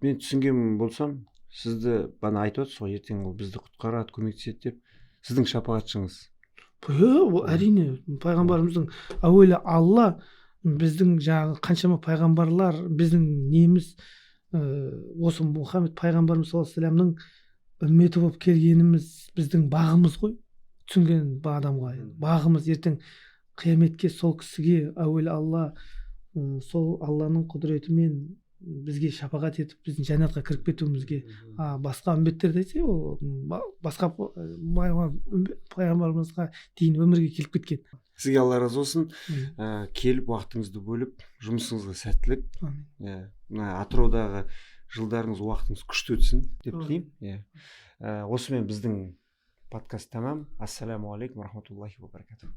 Speaker 1: мен түсінген болсам, сізді бағана айтып отырсыз ғой, ертең ол бізді құтқарады, көмектеседі деп, сіздің шапағатшыңыз.
Speaker 2: Иә, ол әрине пайғамбарымыздың әуелі Алла, біздің жаңағы қаншама пайғамбарлар, біздің неміз, осы Мұхаммед пайғамбарымыз саллаллаху алейхи вассаламның үмметі болып келгеніміз біздің бағымыз ғой, түсінген адамға бағымыз. Ертең қияметке сол кісіге әуелі Алла, сол Алланың құдіретімен Бізге шапағат етіп, біздің жәннатқа кіріп кетуімізге. А басқа үмбеттерді айтса, ол басқа пайғамбарымызға дейін өмірге келіп кеткен.
Speaker 1: Сізге Алла разы болсын. Келіп, уақытыңызды бөліп, жұмысыңызға сәттілік.
Speaker 2: Амин.
Speaker 1: Иә, мына Атыраудағы жылдарыңыз, уақытыңыз күшті өтсін деп
Speaker 2: Амин.
Speaker 1: тілеймін, иә. Осымен біздің подкаст тәмам. Ассаламу алейкум рахматуллахи ва баракатух.